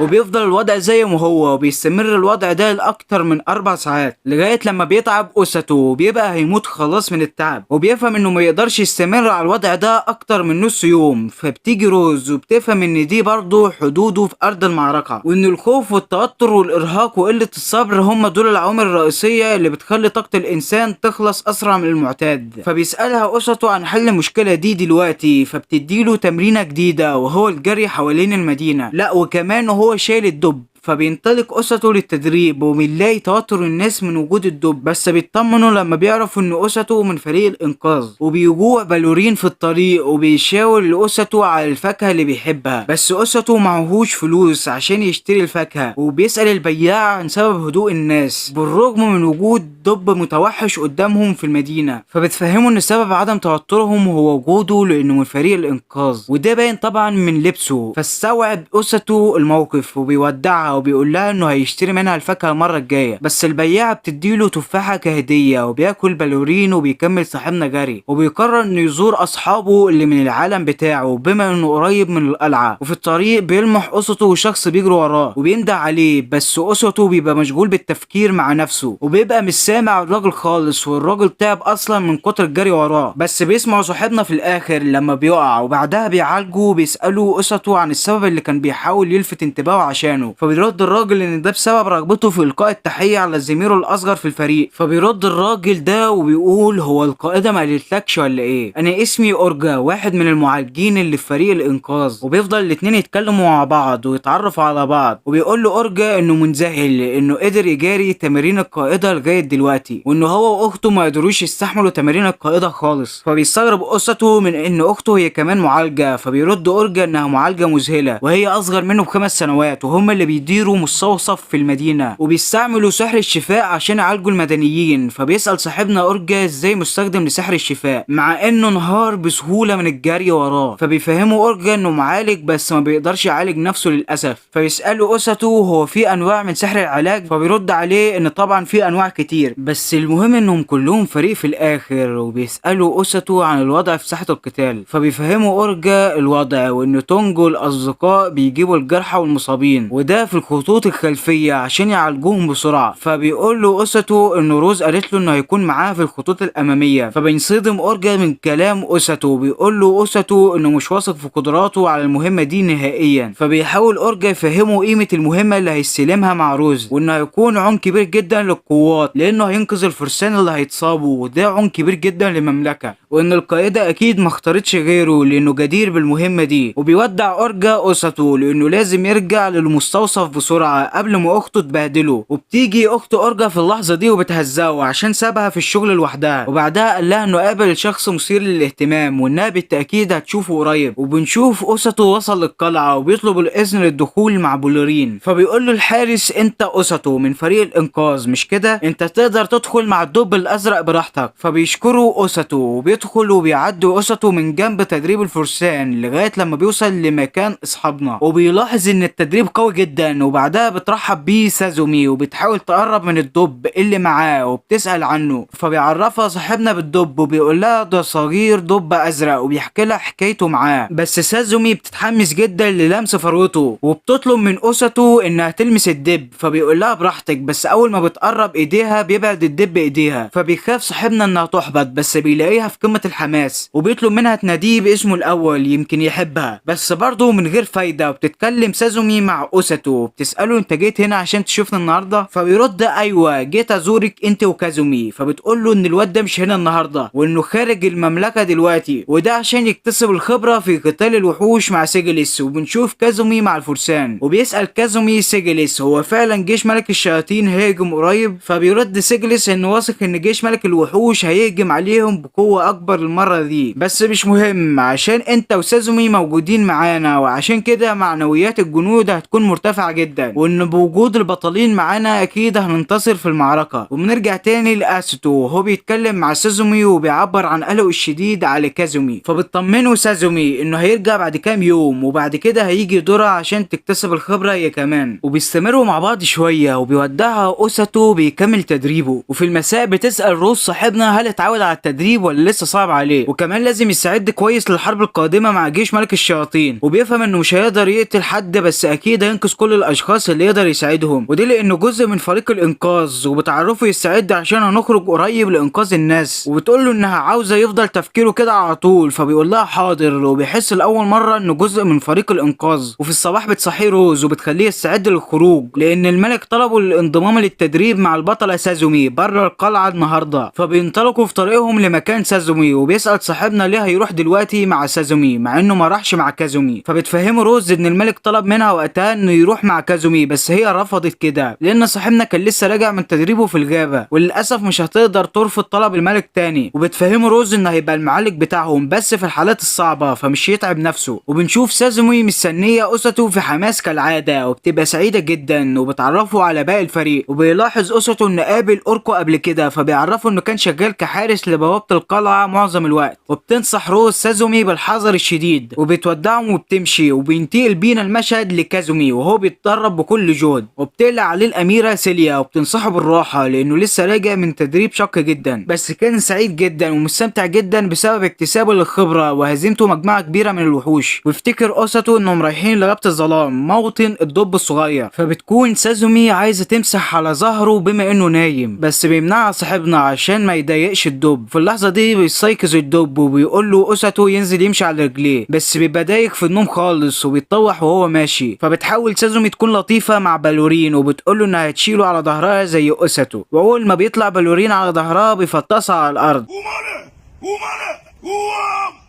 وبيفضل الوضع زي ما هو، وبيستمر الوضع ده لأكتر من 4 ساعات لغاية لما بيتعب أوساتو وبيبقى هيموت خلاص من التعب، وبيفهم انه ما يقدرش يستمر على الوضع ده أكتر من نص يوم. فبتيجي روز وبتفهم ان دي برضه حدوده في أرض المعركة، وان الخوف والتوتر والإرهاق وقلة الصبر هم دول العوامل الرئيسية اللي بتخلي طاقة الإنسان تخلص أسرع من المعتاد. فبيسألها أوساتو عن حل المشكلة دي دلوقتي، فبتديله تمرينة جديدة وهو الجري حوالين المدينة، لا وكمان هو شايل الدب. فبينطلق أوساتو للتدريب، وبنلاقي توتر الناس من وجود الدب، بس بيطمنوا لما بيعرفوا ان أوساتو من فريق الإنقاذ. وبيجوع بالورين في الطريق وبيشاور لأوساتو على الفاكهة اللي بيحبها، بس أوساتو معهوش فلوس عشان يشتري الفاكهة، وبيسأل البياع عن سبب هدوء الناس بالرغم من وجود دب متوحش قدامهم في المدينة. فبتفهموا ان سبب عدم توترهم هو وجوده لانه من فريق الإنقاذ، وده باين طبعا من لبسه. فاستوعب أوساتو الموقف وبيودعها وبيقول لها انه هيشتري منها الفاكهة المرة الجاية، بس البياعه بتديله تفاحة كهدية، وبياكل بالورين وبيكمل صاحبنا جري، وبيقرر انه يزور اصحابه اللي من العالم بتاعه بما انه قريب من القلعة. وفي الطريق بيلمح أوساتو شخص بيجري وراه وبينده عليه، بس أوساتو بيبقى مشغول بالتفكير مع نفسه وبيبقى مش سامع الراجل خالص، والراجل تعب اصلا من كتر الجري وراه. بس بيسمع صاحبنا في الاخر لما بيقع، وبعدها بيعالجه وبيساله أوساتو عن السبب اللي كان بيحاول يلفت انتباهه عشانه. فبيرد الراجل ان ده بسبب رغبته في القاء التحية على زميله الاصغر في الفريق. فبيرد الراجل ده وبيقول هو القائده ما قالتلكش ولا ايه؟ انا اسمي اورجا، واحد من المعالجين اللي في فريق الانقاذ. وبيفضل الاتنين يتكلموا مع بعض ويتعرفوا على بعض، وبيقول له اورجا انه منذهل لانه قدر يجاري تمارين القائده لغاية دلوقتي، وانه هو واخته ما قدروش يستحملوا تمارين القائده خالص. فبيستغرب أوساتو من ان اخته هي كمان معالجة، فبيرد اورجا انها معالجة مذهلة وهي اصغر منه ب5 سنوات، وهم اللي بيديروا مستوصف في المدينة وبيستعملوا سحر الشفاء عشان يعالجوا المدنيين. فبيسأل صاحبنا اورجا ازاي مستخدم لسحر الشفاء مع انه انهار بسهولة من الجري وراه. فبيفهموا اورجا انه معالج بس ما بيقدرش يعالج نفسه للاسف. فبيسأله أوساتو هو في انواع من سحر العلاج؟ فبيرد عليه ان طبعا في انواع كتير، بس المهم انهم كلهم فريق في الاخر. وبيسألوا أوساتو عن الوضع في ساحة القتال، فبيفهموا اورجا الوضع وان تونجو الاصدقاء بيجيبوا الجرحى والمصابين وده في الخطوط الخلفية عشان يعالجوهم بسرعة. فبيقول له أوساتو ان روز قالت له انه هيكون معاها في الخطوط الامامية. فبينصدم اورجا من كلام أوساتو، بيقول له أوساتو انه مش واثق في قدراته على المهمة دي نهائيا. فبيحاول اورجا يفهمه قيمة المهمة اللي هيستلمها مع روز، وانه هيكون عون كبير جدا للقوات لانه هينقذ الفرسان اللي هيتصابوا، وده عون كبير جدا للمملكة، وان القائدة اكيد ما اختارتش غيره لانه جدير بالمهمة دي. وبيودع اورجا أوساتو لانه لازم يرجع للمستوصف بسرعة قبل ما اخته تبهدله. وبتيجي اخت اورجا في اللحظة دي وبتهزقه عشان سابها في الشغل لوحدها، وبعدها قال لها انه قابل شخص مثير للاهتمام وانها بالتأكيد هتشوفه قريب. وبنشوف اوساتو وصل للقلعة وبيطلب الاذن للدخول مع بولورين، فبيقول له الحارس انت اوساتو من فريق الانقاذ مش كده؟ انت تقدر تدخل مع الدب الازرق براحتك. فبيشكروا اوساتو وبيدخل وبيعدوا اوساتو من جنب تدريب الفرسان لغاية لما بيوصل لمكان اصحابنا، وبيلاحظ ان التدريب قوي جدا. وبعدها بترحب بيه سازومي وبتحاول تقرب من الدب اللي معاه وبتسأل عنه، فبيعرفها صاحبنا بالدب وبيقول لها ده صغير دب ازرق وبيحكي لها حكايته معاه. بس سازومي بتتحمس جدا للمس فروته وبتطلب من اوساتو انها تلمس الدب، فبيقول لها براحتك، بس اول ما بتقرب ايديها بيبعد الدب ايديها، فبيخاف صاحبنا انها تحبط، بس بيلاقيها في قمة الحماس وبيطلب منها تناديه باسمه الاول يمكن يحبها، بس برضه من غير فايدة. وبتتكلم سازومي مع اوساتو وبتسأله انت جيت هنا عشان تشوفني النهارده؟ فبيرد ايوه جيت ازورك انت وكازومي. فبتقول له ان الواد ده مش هنا النهارده وانه خارج المملكة دلوقتي، وده عشان يكتسب الخبرة في قتال الوحوش مع سيجلس. وبنشوف كازومي مع الفرسان وبيسأل كازومي سيجلس هو فعلا جيش ملك الشياطين هيهجم قريب؟ فبيرد سيجلس انه واثق ان جيش ملك الوحوش هيهجم عليهم بقوة اكبر المرة دي، بس مش مهم عشان انت وسازومي موجودين معانا، وعشان كده معنويات الجنود هتكون مرتفعة جدا، وان بوجود البطلين معانا اكيد هننتصر في المعركة. وبنرجع تاني لاسوتو وهو بيتكلم مع سازومي وبيعبر عن قلقه الشديد على كازومي، فبتطمنه سازومي انه هيرجع بعد كام يوم وبعد كده هيجي دورها عشان تكتسب الخبرة هي كمان. وبيستمروا مع بعض شوية وبيودعها اوساتو بيكمل تدريبه. وفي المساء بتسأل روز صاحبنا هل اتعود على التدريب ولا لسه صعب عليه، وكمان لازم يستعد كويس للحرب القادمة مع جيش ملك الشياطين. وبيفهم انه مش هيقدر يقتل حد بس اكيد هينقذ كل الاشخاص اللي يقدر يساعدهم، ودي لانه جزء من فريق الانقاذ، وبتعرفه يستعد عشان هنخرج قريب لانقاذ الناس. وبتقول له انها عاوزة يفضل تفكيره كده على طول، فبيقول لها حاضر، وبيحس لاول مرة انه جزء من فريق الانقاذ. وفي الصباح بتصحيه روز وبتخليه يستعد للخروج لان الملك طلبه الانضمام للتدريب مع البطلة سازومي بره القلعة النهارده. فبينطلقوا في طريقهم لمكان سازومي، وبيسأل صاحبنا ليه هيروح دلوقتي مع سازومي مع انه ما راحش مع كازومي. فبتفهمه روز ان الملك طلب منها وقتها انه يروح مع كازومي، بس هي رفضت كده لان صاحبنا كان لسه راجع من تدريبه في الغابة وللاسف مش هتقدر ترفض طلب الملك تاني. وبتفهمه روز انه هيبقى المعالج بتاعهم بس في الحالات الصعبة فمش يتعب نفسه. وبنشوف سازومي مستنية اوساتو في حماس كالعادة وبتبقى سعيدة جدا، وبتعرفه على باقي الفريق. وبيلاحظ اوساتو انه قابل اوركو قبل كده، فبيعرفه انه كان شغال كحارس لبوابة القلعة معظم الوقت. وبتنصح روز سازومي بالحذر الشديد وبتودعهم وبتمشي. وبينتقل بينا المشهد لكازومي وهو بيتدرب بكل جهد، وبتقلق عليه الأميرة سيليا وبتنصحه بالراحة لأنه لسه راجع من تدريب شاق جدا، بس كان سعيد جدا ومستمتع جدا بسبب اكتسابه للخبرة وهزيمته مجموعة كبيرة من الوحوش. ويفتكر أوساتو انهم رايحين لغابة الظلام موطن الدب الصغير، فبتكون سازومي عايزة تمسح على ظهره بما انه نايم، بس بيمنعها صاحبنا عشان ما يضايقش الدب. في اللحظة دي بيستيقظ الدب وبيقول له أوساتو ينزل يمشي على رجليه، بس بيبقى دايخ في النوم خالص وبيتطوح وهو ماشي. فبتحاول سازومي تكون لطيفة مع بالورين وبتقول له انها هتشيله على ظهرها زي أوساتو، واول ما بيطلع بالورين على ظهرها بيفطسها على الارض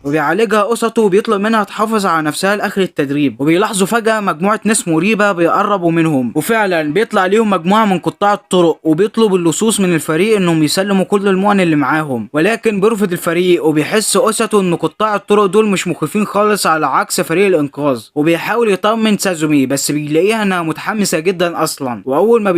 وبيعالجها أوساتو وبيطلب منها تحافظ على نفسها لاخر التدريب. وبيلاحظوا فجأة مجموعة ناس مريبة بيقربوا منهم، وفعلا بيطلع ليهم مجموعة من قطاع الطرق، وبيطلب اللصوص من الفريق انهم يسلموا كل المؤن اللي معاهم، ولكن بيرفض الفريق. وبيحس أوساتو ان قطاع الطرق دول مش مخيفين خالص على عكس فريق الانقاذ، وبيحاول يطمن سازومي بس بيلاقيها انها متحمسة جدا اصلا. واول ما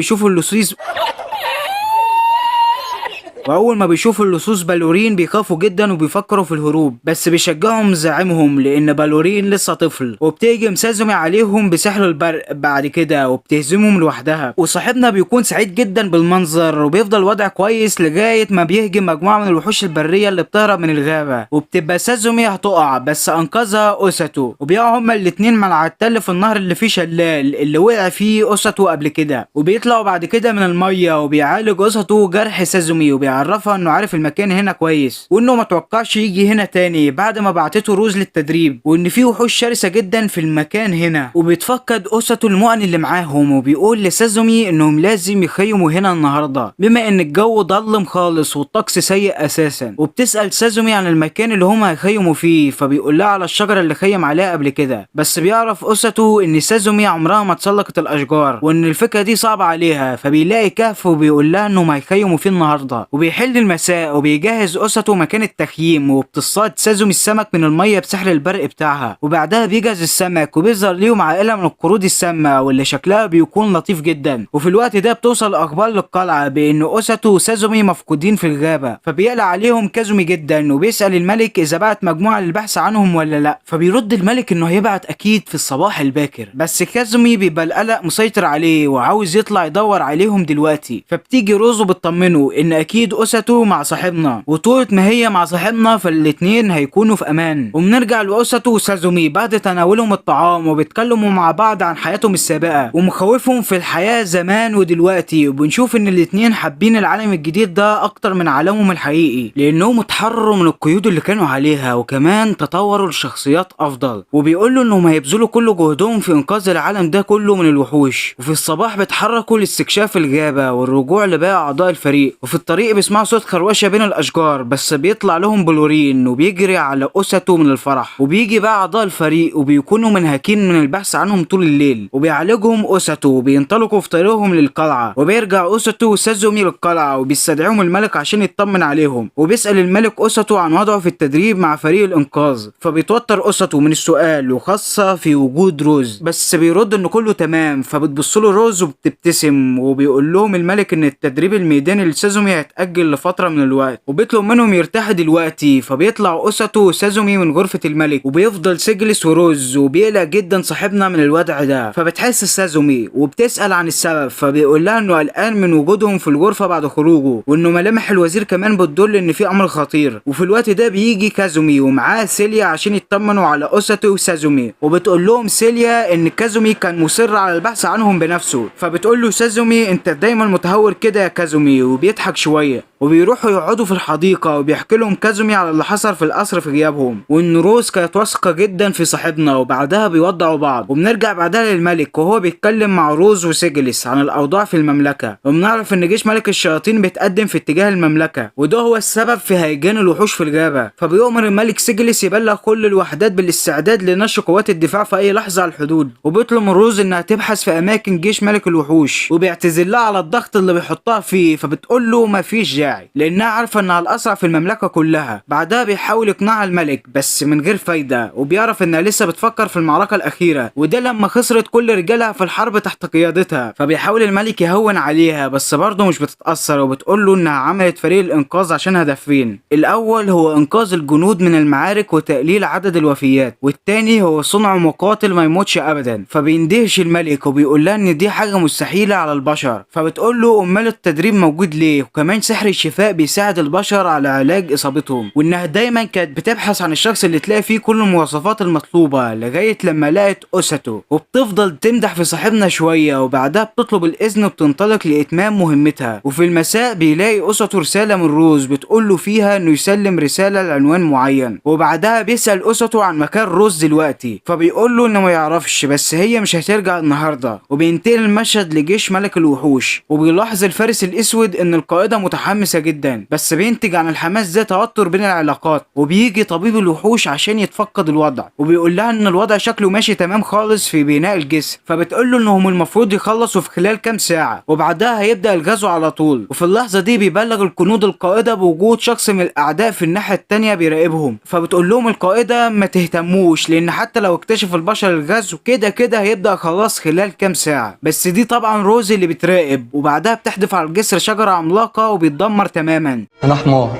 بيشوفوا اللصوص بالورين بيخافوا جدا وبيفكروا في الهروب، بس بيشجعهم زعيمهم لان بالورين لسه طفل. وبتهجم سازومي عليهم بسحر البرق بعد كده وبتهزمهم لوحدها، وصاحبنا بيكون سعيد جدا بالمنظر وبيفضل وضع كويس لغاية ما بيهجم مجموعة من الوحوش البرية اللي بتهرب من الغابة، وبتبقى سازومي هتقع بس انقذها اوساتو، وبيقعوا هما الاتنين مع التل في النهر اللي فيه شلال اللي وقع فيه اوساتو قبل كده. وبيطلعوا بعد كده من المية وبيعالج اوساتو جرح سازومي وبيعرفوا وبيعرفها انه عارف المكان هنا كويس، وانه ما توقعش يجي هنا تاني بعد ما بعتته روز للتدريب، وان في وحوش شرسة جدا في المكان هنا. وبيتفقد اوساتو المؤن اللي معاهم وبيقول لسازومي انهم لازم يخيموا هنا النهارده بما ان الجو ضلم خالص والطقس سيء اساسا. وبتسأل سازومي عن المكان اللي هم هيخيموا فيه، فبيقول لها على الشجرة اللي خيم عليها قبل كده. بس بيعرف اوساتو ان سازومي عمرها ما تسلقت الاشجار وان الفكرة دي صعبة عليها، فبيلاقي كهف وبيقول لها انهم هيخيموا فيه النهارده. وبيحل المساء وبيجهز اوساتو مكان التخييم، وبتصطاد سازومي السمك من المية بسحر البرق بتاعها. وبعدها بيجهز السمك وبيظهر ليهم عائلة من القرود السامة واللي شكلها بيكون لطيف جدا. وفي الوقت ده بتوصل اخبار للقلعه بان اوساتو وسازومي مفقودين في الغابة، فبيقلق عليهم كازومي جدا وبيسأل الملك اذا بعت مجموعة للبحث عنهم ولا لا، فبيرد الملك انه هيبعت اكيد في الصباح الباكر. بس كازومي بيبقى القلق مسيطر عليه وعاوز يطلع يدور عليهم دلوقتي. فبتيجي روز وبتطمنه ان اكيد اوساتو مع صاحبنا، وطول ما هي مع صاحبنا فالاتنين هيكونوا في امان. وبنرجع لاوساتو وسازومي بعد تناولهم الطعام، وبيتكلموا مع بعض عن حياتهم السابقة ومخاوفهم في الحياة زمان ودلوقتي. وبنشوف ان الاتنين حابين العالم الجديد ده اكتر من عالمهم الحقيقي، لانهم اتحرروا من القيود اللي كانوا عليها وكمان تطوروا لشخصيات افضل. وبيقولوا انهم هيبذلوا كل جهدهم في انقاذ العالم ده كله من الوحوش. وفي الصباح بيتحركوا لاستكشاف الغابة والرجوع لباقي اعضاء الفريق. وفي الطريق بيسمعوا صوت خروشة بين الاشجار، بس بيطلع لهم بلورين وبيجري على اوساتو من الفرح. وبيجي بقى اعضاء الفريق وبيكونوا منهكين من البحث عنهم طول الليل، وبيعالجهم اوساتو وبينطلقوا في طريقهم للقلعة. وبيرجع اوساتو وسازومي للقلعة وبيستدعيهم الملك عشان يطمن عليهم. وبيسأل الملك اوساتو عن وضعه في التدريب مع فريق الانقاذ، فبيتوتر اوساتو من السؤال وخاصة في وجود روز، بس بيرد ان كله تمام. فبتبص له روز وبتبتسم، وبيقول لهم الملك ان التدريب الميداني لسازومي هيتأجل لفترة من الوقت، وبيطلب منهم يرتاحوا دلوقتي. فبيطلع اوساتو وسازومي من غرفة الملك، وبيفضل سيجلس وروز، وبيقلق جدا صاحبنا من الوضع ده. فبتحس سازومي وبتسأل عن السبب، فبيقول لها انه قلقان من وجودهم في الغرفة بعد خروجه، وانه ملامح الوزير كمان بتدل ان في امر خطير. وفي الوقت ده بيجي كازومي ومعاه سيليا عشان يطمنوا على اوساتو وسازومي، وبتقول لهم سيليا ان كازومي كان مصر على البحث عنهم بنفسه. فبتقول له سازومي انت دايما متهور كده يا كازومي، وبيضحك شوية. وبيروحوا يقعدوا في الحديقة وبيحكي لهم كازومي على اللي حصل في القصر في غيابهم، وان روز كانت واثقة جدا في صاحبنا. وبعدها بيودعوا بعض. وبنرجع بعدها للملك وهو بيتكلم مع روز وسيجلس عن الاوضاع في المملكة، وبنعرف ان جيش ملك الشياطين بيتقدم في اتجاه المملكة، وده هو السبب في هيجان الوحوش في الغابة. فبيؤمر الملك سيجلس يبلغ كل الوحدات بالاستعداد لنشر قوات الدفاع في اي لحظة على الحدود، وبيطلب من روز انها تبحث في اماكن جيش ملك الوحوش، وبيعتذر لها على الضغط اللي بيحطها فيه. فبتقول له مفيش داعي لانها عارفه انها الاسرع في المملكة كلها. بعدها بيحاول يقنعها الملك بس من غير فايده، وبيعرف انها لسه بتفكر في المعركة الاخيرة، وده لما خسرت كل رجالها في الحرب تحت قيادتها. فبيحاول الملك يهون عليها بس برضه مش بتتاثر، وبتقول له انها عملت فريق الانقاذ عشان هدفين: الاول هو انقاذ الجنود من المعارك وتقليل عدد الوفيات، والتاني هو صنع مقاتل ما يموتش ابدا. فبيندهش الملك وبيقول لها ان دي حاجة مستحيلة على البشر. فبتقول له امال التدريب موجود ليه؟ وكمان سحر الشفاء بيساعد البشر على علاج اصابتهم، وانها دايما كانت بتبحث عن الشخص اللي تلاقي فيه كل المواصفات المطلوبة لغاية لما لقت اوساتو. وبتفضل تمدح في صاحبنا شوية، وبعدها بتطلب الاذن وبتنطلق لاتمام مهمتها. وفي المساء بيلاقي اوساتو رسالة من روز بتقول له فيها انه يسلم رسالة لعنوان معين. وبعدها بيسال اوساتو عن مكان روز دلوقتي، فبيقول له انه ما يعرفش بس هي مش هترجع النهارده. وبينتقل المشهد لجيش ملك الوحوش، وبيلاحظ الفارس الاسود ان القائده متحمسة جدا، بس بينتج عن الحماس ده توتر بين العلاقات. وبيجي طبيب الوحوش عشان يتفقد الوضع، وبيقول لها ان الوضع شكله ماشي تمام خالص في بناء الجسم. فبتقول له انهم المفروض يخلصوا في خلال كام ساعة وبعدها هيبدا الغزو على طول. وفي اللحظة دي بيبلغ الجنود القائده بوجود شخص من الاعداء في الناحية التانية بيراقبهم. فبتقول لهم القائده ما تهتموش، لان حتى لو اكتشف البشر الغزو كده كده هيبدا خلاص خلال كام ساعة. بس دي طبعا روز اللي بتراقب. وبعدها بتحدف على الجسر شجرة عملاقة وبيتدمر تماما. انا حمار،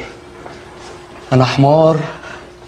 انا حمار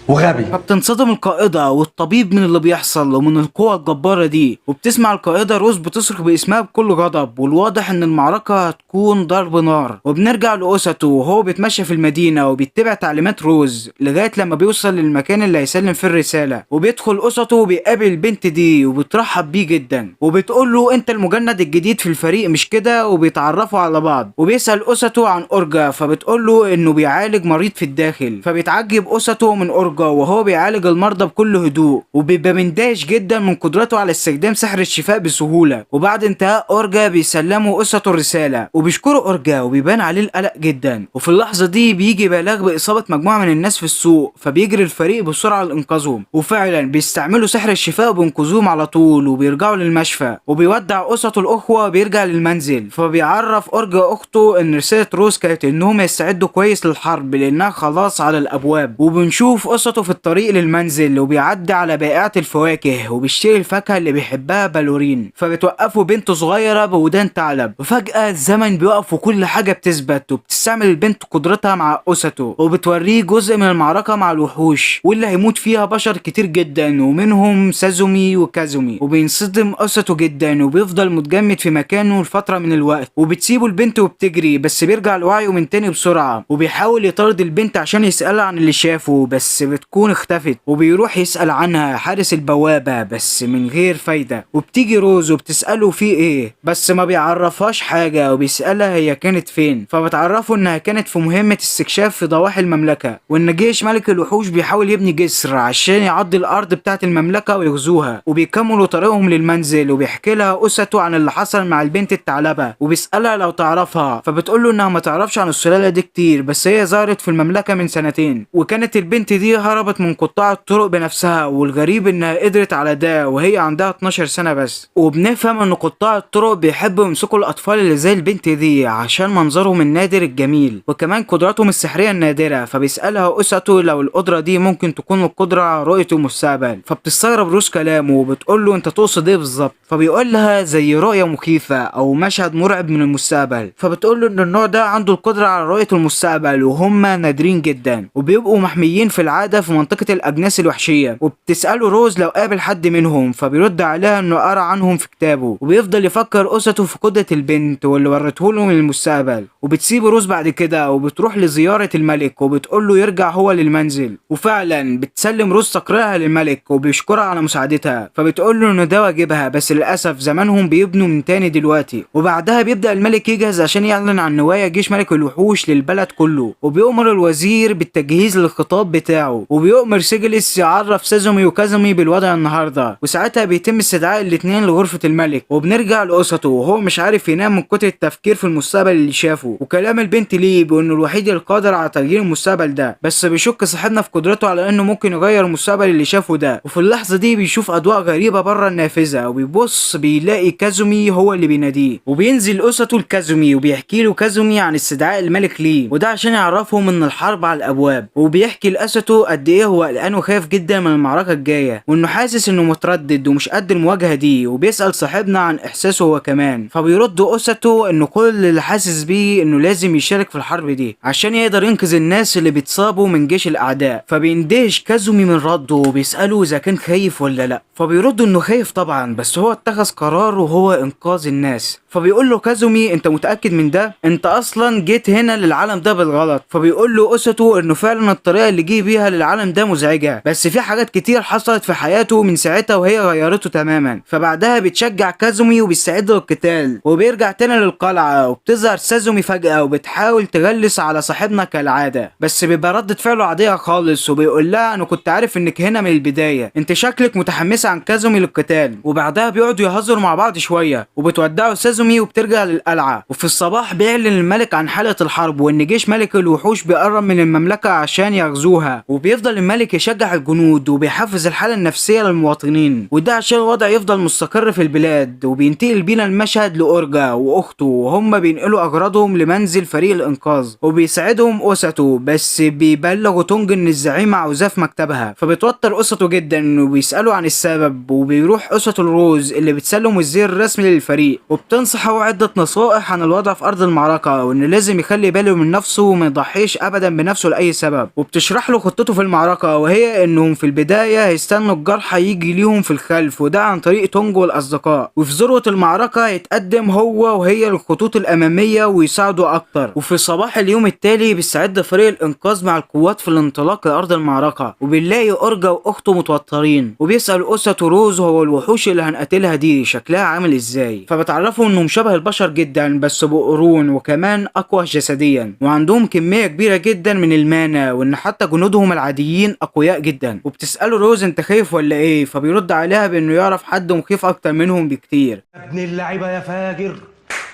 وغبي. فبتنصدم القائدة والطبيب من اللي بيحصل ومن القوة الجبارة دي، وبتسمع القائدة روز بتصرخ باسمها بكل غضب، والواضح ان المعركة هتكون ضرب نار. وبنرجع لأوساتو وهو بيتمشى في المدينة وبيتبع تعليمات روز لغاية لما بيوصل للمكان اللي هيسلم فيه الرسالة. وبيدخل أوساتو وبيقابل البنت دي وبترحب بيه جدا وبتقول له انت المجند الجديد في الفريق مش كده، وبيتعرفوا على بعض. وبيسأل أوساتو عن أورجا فبتقول له انه بيعالج مريض في الداخل. فبيتعجب أوساتو من أورجا وهو بيعالج المرضى بكل هدوء، وبيبقى مندهش جدا من قدرته على استخدام سحر الشفاء بسهولة. وبعد انتهاء أورجا بيسلموا أوساتو الرسالة وبيشكروا أورجا وبيبان عليه القلق جدا. وفي اللحظة دي بيجي بلاغ بإصابة مجموعة من الناس في السوق، فبيجري الفريق بسرعة لإنقاذهم، وفعلا بيستعملوا سحر الشفاء وبينقذوهم على طول وبيرجعوا للمشفى. وبيودع أوساتو الأخوة وبيرجع للمنزل. فبيعرف أورجا أخته إن رسالة روز كانت إنهم يستعدوا كويس للحرب لأنها خلاص على الأبواب. وبنشوف أوساتو في الطريق للمنزل وبيعدي على بائعة الفواكه وبيشتري الفاكهة اللي بيحبها بالورين، فبتوقفه بنت صغيرة بودان ثعلب. وفجأة الزمن بيقف وكل حاجة بتثبت، وبتستعمل البنت قدرتها مع أوساتو وبتوريه جزء من المعركة مع الوحوش واللي هيموت فيها بشر كتير جدا ومنهم سازومي وكازومي. وبينصدم أوساتو جدا وبيفضل متجمد في مكانه لفترة من الوقت، وبتسيبه البنت وبتجري، بس بيرجع لوعيه من تاني بسرعة وبيحاول يطارد البنت عشان يسألها عن اللي شافه بس بتكون اختفت. وبيروح يسأل عنها حارس البوابة بس من غير فايدة. وبتيجي روز وبتسأله في ايه بس ما بيعرفهاش حاجة، وبيسألها هي كانت فين، فبتعرفه انها كانت في مهمة استكشاف في ضواحي المملكة، وان جيش ملك الوحوش بيحاول يبني جسر عشان يعدي الارض بتاعت المملكة ويغزوها. وبيكملوا طريقهم للمنزل وبيحكي لها أوساتو عن اللي حصل مع البنت الثعلبة وبيسألها لو تعرفها، فبتقول له انها ما تعرفش عن السلالة دي كتير بس هي ظهرت في المملكة من سنتين، وكانت البنت دي هربت من قطاع الطرق بنفسها، والغريب انها قدرت على ده وهي عندها 12 سنة بس. وبنفهم ان قطاع الطرق بيحبوا يمسكوا الاطفال اللي زي البنت دي عشان منظرهم النادر الجميل وكمان قدراتهم السحرية النادرة. فبيسألها أوساتو لو القدرة دي ممكن تكون القدرة على رؤية المستقبل، فبتستغرب روز كلامه وبتقول له انت تقصد ايه بالظبط، فبيقول لها زي رؤية مخيفة او مشهد مرعب من المستقبل. فبتقول له ان النوع ده عنده القدرة على رؤية المستقبل وهم نادرين جدا وبيبقوا محميين في العادة في منطقة الأجناس الوحشية. وبتسأله روز لو قابل حد منهم، فبيرد عليها انه قرا عنهم في كتابه. وبيفضل يفكر أوساتو في قدرة البنت واللي ورته له من المستقبل. وبتسيبه روز بعد كده وبتروح لزيارة الملك وبتقول له يرجع هو للمنزل، وفعلا بتسلم روز تقريرها للملك وبيشكرها على مساعدتها، فبتقول له انه ده واجبها بس للاسف زمانهم بيبنوا من تاني دلوقتي. وبعدها بيبدأ الملك يجهز عشان يعلن عن نوايا جيش ملك الوحوش للبلد كله، وبيؤمر الوزير بالتجهيز للخطاب بتاعه، وبيؤمر سيجلس يعرف سازومي وكازومي بالوضع النهارده. وساعتها بيتم استدعاء الاثنين لغرفة الملك. وبنرجع لأوساتو وهو مش عارف ينام من كتر التفكير في المستقبل اللي شافه وكلام البنت ليه بانه الوحيد القادر على تغيير المستقبل ده، بس بيشك صاحبنا في قدرته على انه ممكن يغير المستقبل اللي شافه ده. وفي اللحظة دي بيشوف اضواء غريبة بره النافذة وبيبص بيلاقي كازومي هو اللي بيناديه. وبينزل أوساتو لكازومي وبيحكي له كازومي عن استدعاء الملك ليه، وده عشان يعرفهم ان الحرب على الابواب. وبيحكي لأوساتو قد ايه هو قلقان وخايف جدا من المعركة الجاية وانه حاسس انه متردد ومش قد المواجهة دي. وبيسأل صاحبنا عن احساسه هو كمان، فبيرد أوساتو انه كل اللي حاسس بيه انه لازم يشارك في الحرب دي عشان يقدر ينقذ الناس اللي بيتصابوا من جيش الاعداء. فبيندهش كازومي من رده وبيسأله اذا كان خايف ولا لا، فبيرد انه خايف طبعا بس هو اتخذ قرار وهو انقاذ الناس. فبيقول له كازومي انت متأكد من ده؟ انت اصلا جيت هنا للعالم ده بالغلط. فبيقول له أوساتو انه فعلا الطريقة اللي جه بيها للعالم ده مزعجة، بس في حاجات كتير حصلت في حياته من ساعتها وهي غيرته تماما. فبعدها بيتشجع كازومي وبيستعد للقتال وبيرجع تاني للقلعة. وبتظهر سازومي فجأة وبتحاول تغلس على صاحبنا كالعادة، بس بيبقى ردة فعله عادية خالص وبيقول لها انا كنت عارف انك هنا من البداية، انت شكلك متحمسة عن كازومي للقتال. وبعدها بيقعدوا يهزروا مع بعض شوية وبتودعوا سازومي وبترجع للقلعة. وفي الصباح بيعلن الملك عن حالة الحرب وان جيش ملك الوحوش بيقرب من المملكة عشان يغزوها. وبيفضل الملك يشجع الجنود وبيحفز الحالة النفسية للمواطنين، وده عشان الوضع يفضل مستقر في البلاد. وبينتقل بينا المشهد لأورجا واخته وهم بينقلوا اغراضهم لمنزل فريق الانقاذ، وبيساعدهم أوساتو بس بيبلغوا تونج ان الزعيمة عاوزاه في مكتبها. فبيتوتر أوساتو جدا وبيسألوا عن السبب، وبيروح أوساتو لروز اللي بتسلم الزي الرسمي للفريق وبتنصحه عدة نصائح عن الوضع في أرض المعركة وإنه لازم يخلي باله من نفسه وما يضحيش أبدا بنفسه لأي سبب. وبتشرح له خطته في في المعركة، وهي انهم في البداية هيستنوا الجرحى يجي ليهم في الخلف، وده عن طريق تونجو والاصدقاء. وفي ذروة المعركة يتقدم هو وهي للخطوط الامامية ويساعدوا اكتر. وفي صباح اليوم التالي بيستعد فريق الانقاذ مع القوات في الانطلاق لارض المعركة، وبنلاقي اورجا واخته متوترين، وبيسأل أوساتو روز هو الوحوش اللي هنقتلها دي شكلها عامل ازاي، فبتعرفوا انهم شبه البشر جدا بس بقرون وكمان اقوى جسديا، وعندهم كمية كبيرة جدا من ال mana، وان حتى جنودهم العاديين اقوياء جدا. وبتسأله روز انت خايف ولا ايه، فبيرد عليها بانه يعرف حد مخيف اكتر منهم بكتير. ابن اللعيبة يا فاجر.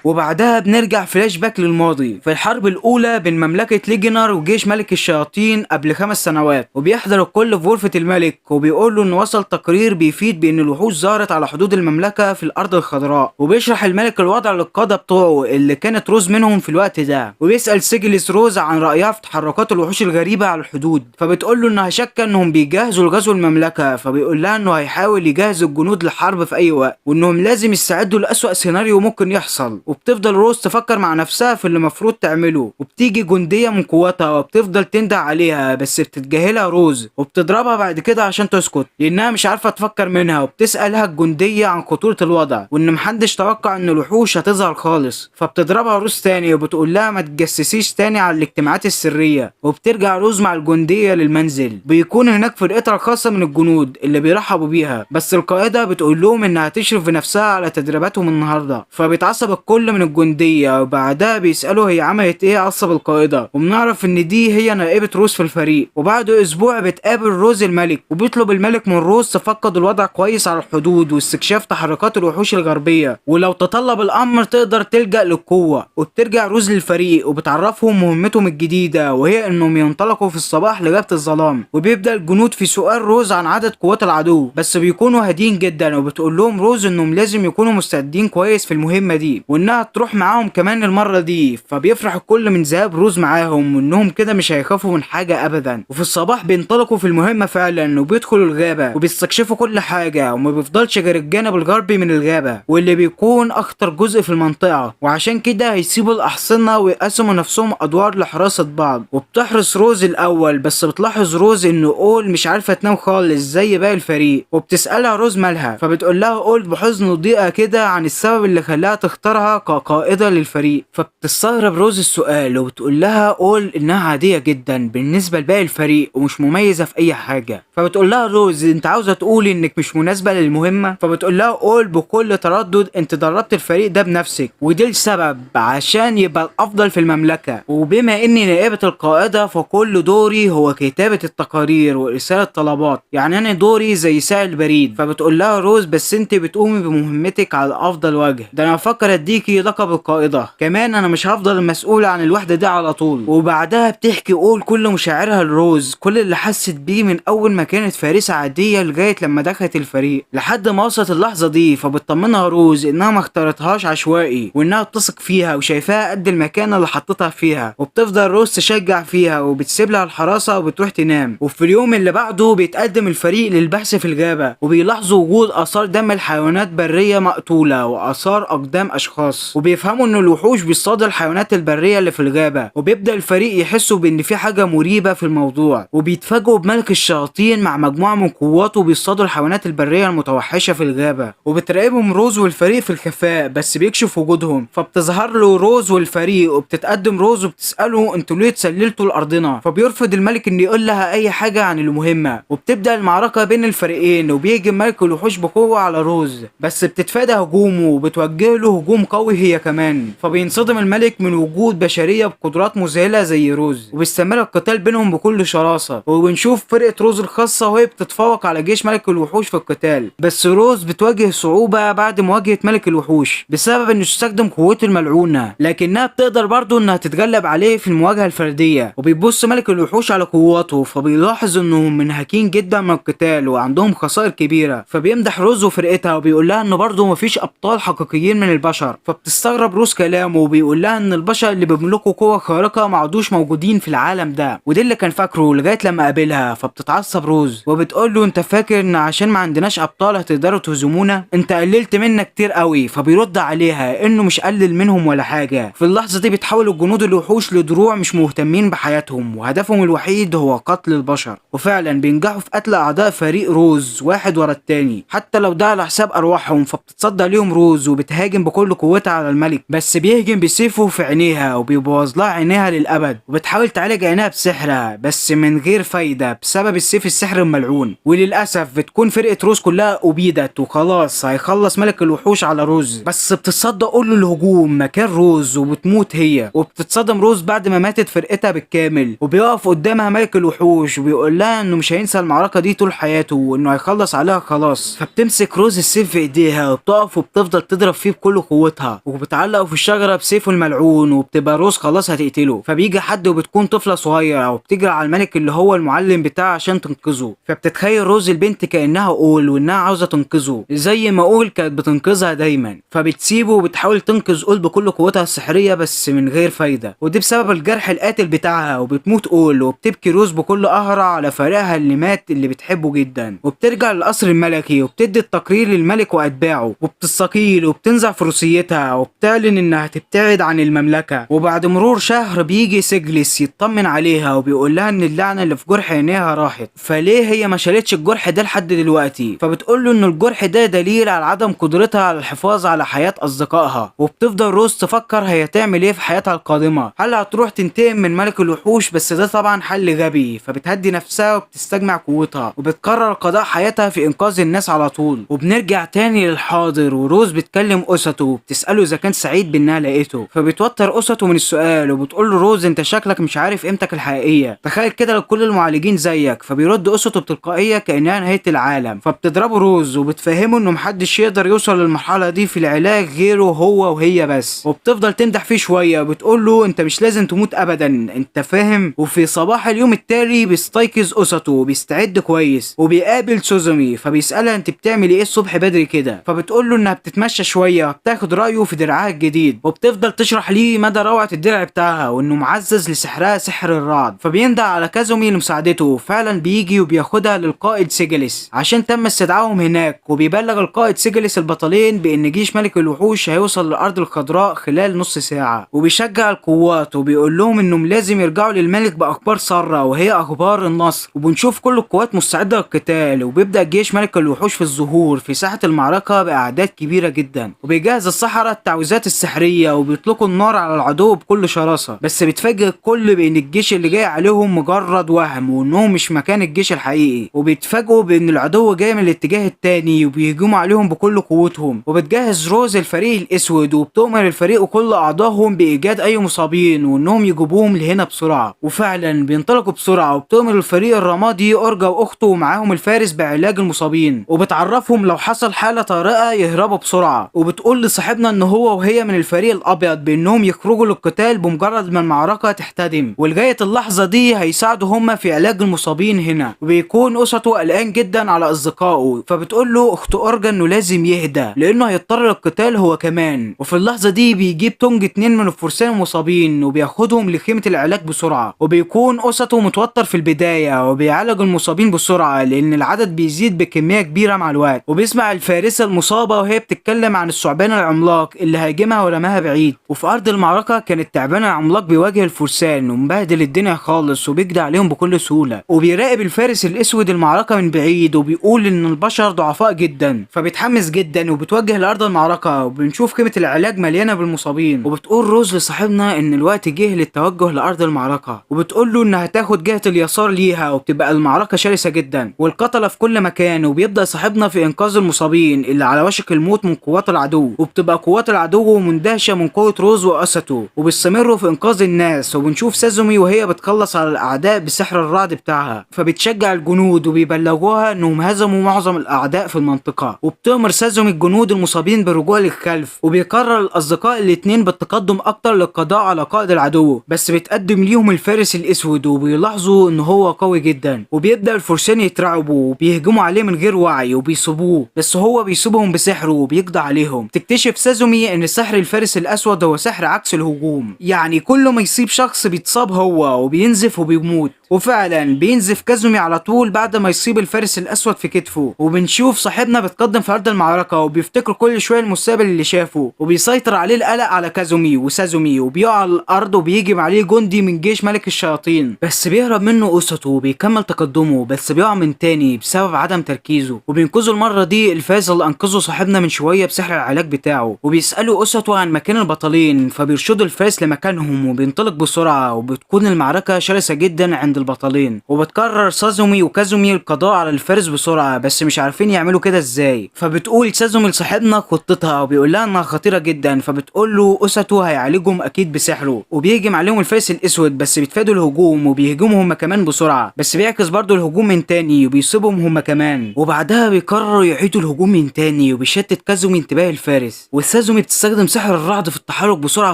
وبعدها بنرجع فلاش باك للماضي في الحرب الاولى بين مملكة ليجنر وجيش ملك الشياطين قبل 5 سنوات، وبيحضر الكل في غرفة الملك وبيقول له ان وصل تقرير بيفيد بان الوحوش ظهرت على حدود المملكة في الارض الخضراء. وبيشرح الملك الوضع للقادة بتوعه اللي كانت روز منهم في الوقت ده، وبيسأل سيجلس روز عن رأيها في تحركات الوحوش الغريبة على الحدود، فبتقول له انها شاكة انهم بيجهزوا لغزو المملكة، فبيقول لها انه هيحاول يجهز الجنود للحرب في اي وقت، وانهم لازم يستعدوا لأسوأ سيناريو ممكن يحصل. وبتفضل روز تفكر مع نفسها في اللي المفروض تعمله، وبتيجي جندية من قوتها وبتفضل تنده عليها بس بتتجاهلها روز وبتضربها بعد كده عشان تسكت لانها مش عارفة تفكر منها. وبتسألها الجندية عن خطورة الوضع وان محدش توقع ان الوحوش هتظهر خالص، فبتضربها روز تاني وبتقول لها ما تجسسيش تاني على الاجتماعات السرية. وبترجع روز مع الجندية للمنزل، بيكون هناك فرقتها الخاصة من الجنود اللي بيرحبوا بيها، بس القائدة بتقول لهم انها تشرف بنفسها على تدريباتهم النهاردة، فبيتعصب الكل من الجندية. وبعدها بيسألوا هي عملت ايه عصب القائدة، وبنعرف ان دي هي نائبة روز في الفريق. وبعد اسبوع بتقابل روز الملك، وبيطلب الملك من روز تفقد الوضع كويس على الحدود واستكشاف تحركات الوحوش الغربية، ولو تطلب الامر تقدر تلجأ للقوة. وبترجع روز للفريق وبتعرفهم مهمتهم الجديدة، وهي انهم ينطلقوا في الصباح لغابة الظلام. وبيبدأ الجنود في سؤال روز عن عدد قوات العدو، بس بيكونوا هادين جدا، وبتقول لهم روز انهم لازم يكونوا مستعدين كويس في المهمة دي، وانها تروح معاهم كمان المرة دي. فبيفرح الكل من ذهاب روز معاهم وانهم كده مش هيخافوا من حاجة ابدا. وفي الصباح بينطلقوا في المهمة فعلا، وبيدخلوا الغابة وبيستكشفوا كل حاجة، وما بيفضلش غير الجانب الغربي من الغابة واللي بيكون اخطر جزء في المنطقة، وعشان كده هيسيبوا الاحصنة ويقسموا نفسهم ادوار لحراسة بعض. وبتحرس روز الاول، بس بتلاحظ روز ان اول مش عارفة تنام خالص زي باقي الفريق، وبتسألها روز مالها، فبتقول لها اول بحزن وضيقة كده عن السبب اللي خلاها تختارها كقائدة للفريق. فبتستغرب روز السؤال وبتقول لها اول انها عادية جدا بالنسبة لباقي الفريق ومش مميزة في اي حاجة. فبتقول لها روز انت عاوزة تقولي انك مش مناسبة للمهمة؟ فبتقول لها اول بكل تردد انت دربت الفريق ده بنفسك، وده السبب عشان يبقى الافضل في المملكة، وبما اني نائبة القائدة فكل دوري هو كتابة التقارير وارسال الطلبات، يعني انا دوري زي ساعي البريد. فبتقول لها روز بس انت بتقومي بمهمتك على افضل وجه، ده انا بفكر اديكي لقب القائدة، كمان انا مش هفضل المسؤولة عن الوحدة دي على طول. وبعدها بتحكي اول كل مشاعرها لروز، كل اللي حست بيه من اول ما كانت فارسة عادية لغاية لما دخلت الفريق لحد ما وصلت اللحظة دي. فبتطمنها روز انها ما اختارتهاش عشوائي، وانها بتثق فيها وشايفاها قد المكانة اللي حطتها فيها. وبتفضل روز تشجع فيها وبتسيب لها الحراسة وبتروح تنام. وفي اليوم اللي بعده بيتقدم الفريق للبحث في الغابة، وبيلاحظوا وجود آثار دم الحيوانات برية مقتولة وآثار أقدام أشخاص، وبيفهموا إن الوحوش بيصطادوا الحيوانات البرية اللي في الغابة. وبيبدأ الفريق يحسوا بإن في حاجة مريبة في الموضوع، وبيتفاجئوا بملك الشياطين مع مجموعة من قواته بيصطادوا الحيوانات البرية المتوحشة في الغابة. وبتراقبهم روز والفريق في الخفاء بس بيكشف وجودهم، فبتظهر له روز والفريق، وبتتقدم روز وبتسأله انتوا ليه اتسللتوا لأرضنا؟ فبيرفض الملك إن يقول لها أي حاجة عن المهمة. وبتبدأ المعركة بين الفريقين، وبيهجم ملك الوحوش بقوة على روز، بس بتتفادى هجومه وبتوجه له هجوم قوي هي كمان. فبينصدم الملك من وجود بشرية بقدرات مذهلة زي روز، وبيستمر القتال بينهم بكل شراسة. وبنشوف فرقة روز الخاصة وهي بتتفوق على جيش ملك الوحوش في القتال، بس روز بتواجه صعوبة بعد مواجهة ملك الوحوش بسبب انه استخدم قوته الملعونة، لكنها بتقدر برضه انها تتغلب عليه في المواجهة الفردية. وبيبص ملك الوحوش على قواته فبيلاحظ انهم منهكين جدا من القتال وعندهم خسائر كبيرة، فبيمدح روز وفرقتها وبيقول لها انه برضه مفيش ابطال حقيقيين من البشر. فبتستغرب روز كلامه وبيقول لها ان البشر اللي بيملكوا قوة خارقة ما عادوش موجودين في العالم ده، وده اللي كان فاكره لغاية لما قابلها. فبتتعصب روز وبتقول له انت فاكر ان عشان ما عندناش ابطال هتقدروا تهزمونا؟ انت قللت منا كتير قوي. فبيرد عليها انه مش قلل منهم ولا حاجة. في اللحظة دي بتحول الجنود الوحوش لدروع مش مهتمين بحياتهم، وهدفهم الوحيد هو قتل البشر، وفعلا بينجحوا في قتل اعضاء فريق روز واحد ورا التاني حتى لو ده على حساب ارواحهم. فبتتصدى ليهم روز وبتهاجم بكل قوتها على الملك، بس بيهجم بسيفه في عينيها وبيبوظ لها عينيها للابد، وبتحاول تعالج عينيها بسحرها بس من غير فايده بسبب السيف السحر الملعون. وللاسف بتكون فرقه روز كلها ابيدت وخلاص هيخلص ملك الوحوش على روز، بس بتتصدى كل الهجوم مكان روز وبتموت هي. وبتتصدم روز بعد ما ماتت فرقتها بالكامل، وبيقف قدامها ملك الوحوش وبيقول لها انه مش هينسى المعركة دي طول حياته وانه هيخلص عليها خلاص. فبتمسك روز السيف في ايديها وبتقف وبتفضل تضرب فيه بكل قوتها، وبتعلقه في الشجرة بسيفه الملعون، وبتبقى روز خلاص هتقتله. فبيجي حد وبتكون طفله صغيرة وبتجري على الملك اللي هو المعلم بتاعها عشان تنقذه. فبتتخيل روز البنت كانها اول وانها عاوزه تنقذه زي ما اول كانت بتنقذها دايما، فبتسيبه وبتحاول تنقذ اول بكل قوتها السحريه بس من غير فايده، ودي بسبب الجرح القاتل بتاعها. وبتموت اول وبتبكي روز بكل قهرة على فريقها اللي مات اللي بتحبه جدا. وبترجع للقصر الملكي وبتدي التقرير للملك واتباعه، وبتستقيل وبتنزع فروسيتها وبتعلن انها تبتعد عن المملكة. وبعد مرور شهر بيجي سيجلس يطمن عليها وبيقول لها ان اللعنة اللي في جرح عينيها راحت، فليه هي ما شالتش الجرح ده لحد دلوقتي؟ فبتقول له ان الجرح ده دليل على عدم قدرتها على الحفاظ على حياة اصدقائها. وبتفضل روز تفكر هي تعمل ايه في حياتها القادمة، هل هتروح تنتقم من ملك الوحوش؟ بس ده طبعا حل غبي. فبتهدي نفسها وبتستجمع قوتها وبتقرر قضاء حياتها في انقاذ الناس على طول. وبنرجع تاني للحاضر وروز بتكلم أوساتو وبتسأله اذا كان سعيد بانها لقيته، فبيتوتر أوساتو من السؤال وبتقول له روز انت شكلك مش عارف قيمتك الحقيقية، تخيل كده لو كل المعالجين زيك. فبيرد أوساتو بتلقائية كأنها نهاية العالم. فبتضربه روز وبتفهمه انه محدش يقدر يوصل للمرحلة دي في العلاج غيره هو وهي بس. وبتفضل تمدح فيه شوية وبتقول له انت مش لازم تموت ابدا انت فاهم. وفي صباح اليوم التالي بيستيقظ أوساتو وبيستعد كويس وبيقابل سوزومي، فبيسألها انت بتعملي ايه الصبح بدري كده؟ فبتقول له انها بتتمشى شوية، بتاخد رأيه في درعها الجديد، وبتفضل تشرح ليه مدى روعة الدرع بتاعها وانه معزز لسحرها سحر الرعد. فبيندع على كازومي لمساعدته، فعلا بيجي وبياخدها للقائد سيجلس عشان تم استدعائهم هناك. وبيبلغ القائد سيجلس البطلين بان جيش ملك الوحوش هيوصل للارض الخضراء خلال نص ساعة، وبيشجع القوات وبيقول لهم انهم لازم يرجعوا للملك باخبار سارة وهي اخبار النصر. وبنشوف كل القوات مستعدة للقتال، وبيبدأ جيش ملك الوحوش في الظهور في ساحة المعركة بأعداد كبيرة جدا، وبيجهز السحرة التعويذات السحرية وبيطلقوا النار على العدو بكل شراسة. بس بيتفاجئ الكل بان الجيش اللي جاي عليهم مجرد وهم وانهم مش مكان الجيش الحقيقي، وبيتفاجئوا بان العدو جاي من الاتجاه التاني وبيهجموا عليهم بكل قوتهم. وبتجهز روز الفريق الاسود وبتؤمر الفريق وكل اعضائهم بايجاد اي مصابين وانهم يجيبوهم لهنا بسرعة، وفعلا بينطلقوا بسرعة. وبتؤمر الفريق الرمادي اورجا واخته ومعاهم الفارس بعلاج المصابين، وبتعرفهم لو حصل حالة طارئة يهربوا بسرعة. وبتقول لصاحبنا ان هو وهي من الفريق الابيض بانهم يخرجوا للقتال بمجرد ما المعركة تحتدم، ولغاية اللحظة دي هيساعدوا هما في علاج المصابين هنا. وبيكون أوساتو قلقان جدا على اصدقائه، فبتقول له اخت اورجا انه لازم يهدى لانه هيضطر للقتال هو كمان. وفي اللحظة دي بيجيب تونج 2 من الفرسان المصابين وبياخدهم لخيمة العلاج بسرعة. وبيكون أوساتو متوتر في البداية وبيعالج المصابين بسرعة لان العدد بيزيد بكمية كبيرة مع الوقت. وبيسمع الفارسة المصابة وهي بتتكلم عن الثعبان العملاق اللي هاجمها ورماها بعيد. وفي ارض المعركة كان التعبان العملاق بيواجه الفرسان ومبهدل الدنيا خالص وبيجري عليهم بكل سهولة. وبيراقب الفارس الاسود المعركة من بعيد وبيقول ان البشر ضعفاء جدا، فبيتحمس جدا وبتوجه لارض المعركة. وبنشوف خيمة العلاج مليانة بالمصابين، وبتقول روز لصاحبنا ان الوقت جه للتوجه لارض المعركة، وبتقول له انها هتاخد جهة اليسار ليها وبتبقى المعركة شرسة جدا والقتلة في كل مكان. وبيبدأ صاحبنا في انقاذ المصابين اللي على وشك الموت من قوات العدو، وبتبقى قوات العدو مندهشة من قوة روز وأساتو وبيستمروا في انقاذ الناس. وبنشوف سازومي وهي بتخلص على الاعداء بسحر الرعد بتاعها، فبتشجع الجنود وبيبلغوها انهم هزموا معظم الاعداء في المنطقة. وبتأمر سازومي الجنود المصابين بالرجوع للخلف، وبيقرر الاصدقاء الاتنين بالتقدم اكتر للقضاء على قائد العدو، بس بيتقدم ليهم الفارس الاسود وبيلاحظوا ان هو قوي جدا. وبيبدأ الفرسان يترعبوا وبيهجموا عليه من غير وعي وبيصيبوه، بس هو بيصيبهم بسحره وبيقضي عليهم. تكتشف سازومي سازومي ان سحر الفارس الاسود هو سحر عكس الهجوم، يعني كل ما يصيب شخص بيتصاب هو وبينزف وبيموت. وفعلا بينزف كازومي على طول بعد ما يصيب الفارس الاسود في كتفه. وبنشوف صاحبنا بيتقدم في ارض المعركة وبيفتكر كل شوية المستقبل اللي شافه، وبيسيطر عليه القلق على كازومي وسازومي، وبيقع على الارض وبيهجم عليه جندي من جيش ملك الشياطين، بس بيهرب منه اوساتو وبيكمل تقدمه، بس بيقع من تاني بسبب عدم تركيزه. وبينقذه المرة دي الفارس اللي انقذه صاحبنا من شوية بسحر العلاج بتاعه. وبيسالوا اوساتو عن مكان البطلين، فبيرشدوا الفارس لمكانهم وبينطلق بسرعة، وبتكون المعركة شرسة جدا عند البطلين. وبتقرر سازومي وكازومي القضاء على الفارس بسرعة، بس مش عارفين يعملوا كده ازاي. فبتقول سازومي لصاحبنا خطتها وبيقول لها انها خطيرة جدا، فبتقول له اوساتو هيعالجهم اكيد بسحره. وبيهجم عليهم الفارس الاسود، بس بيتفادوا الهجوم وبيهجموا هم كمان بسرعة، بس بيعكس برضو الهجوم من تاني وبيصيبهم هم كمان. وبعدها بيقرروا يعيدوا الهجوم من تاني، وبيشتت كازومي انتباه الفارس، والسازومي بتستخدم سحر الرعد في التحرك بسرعة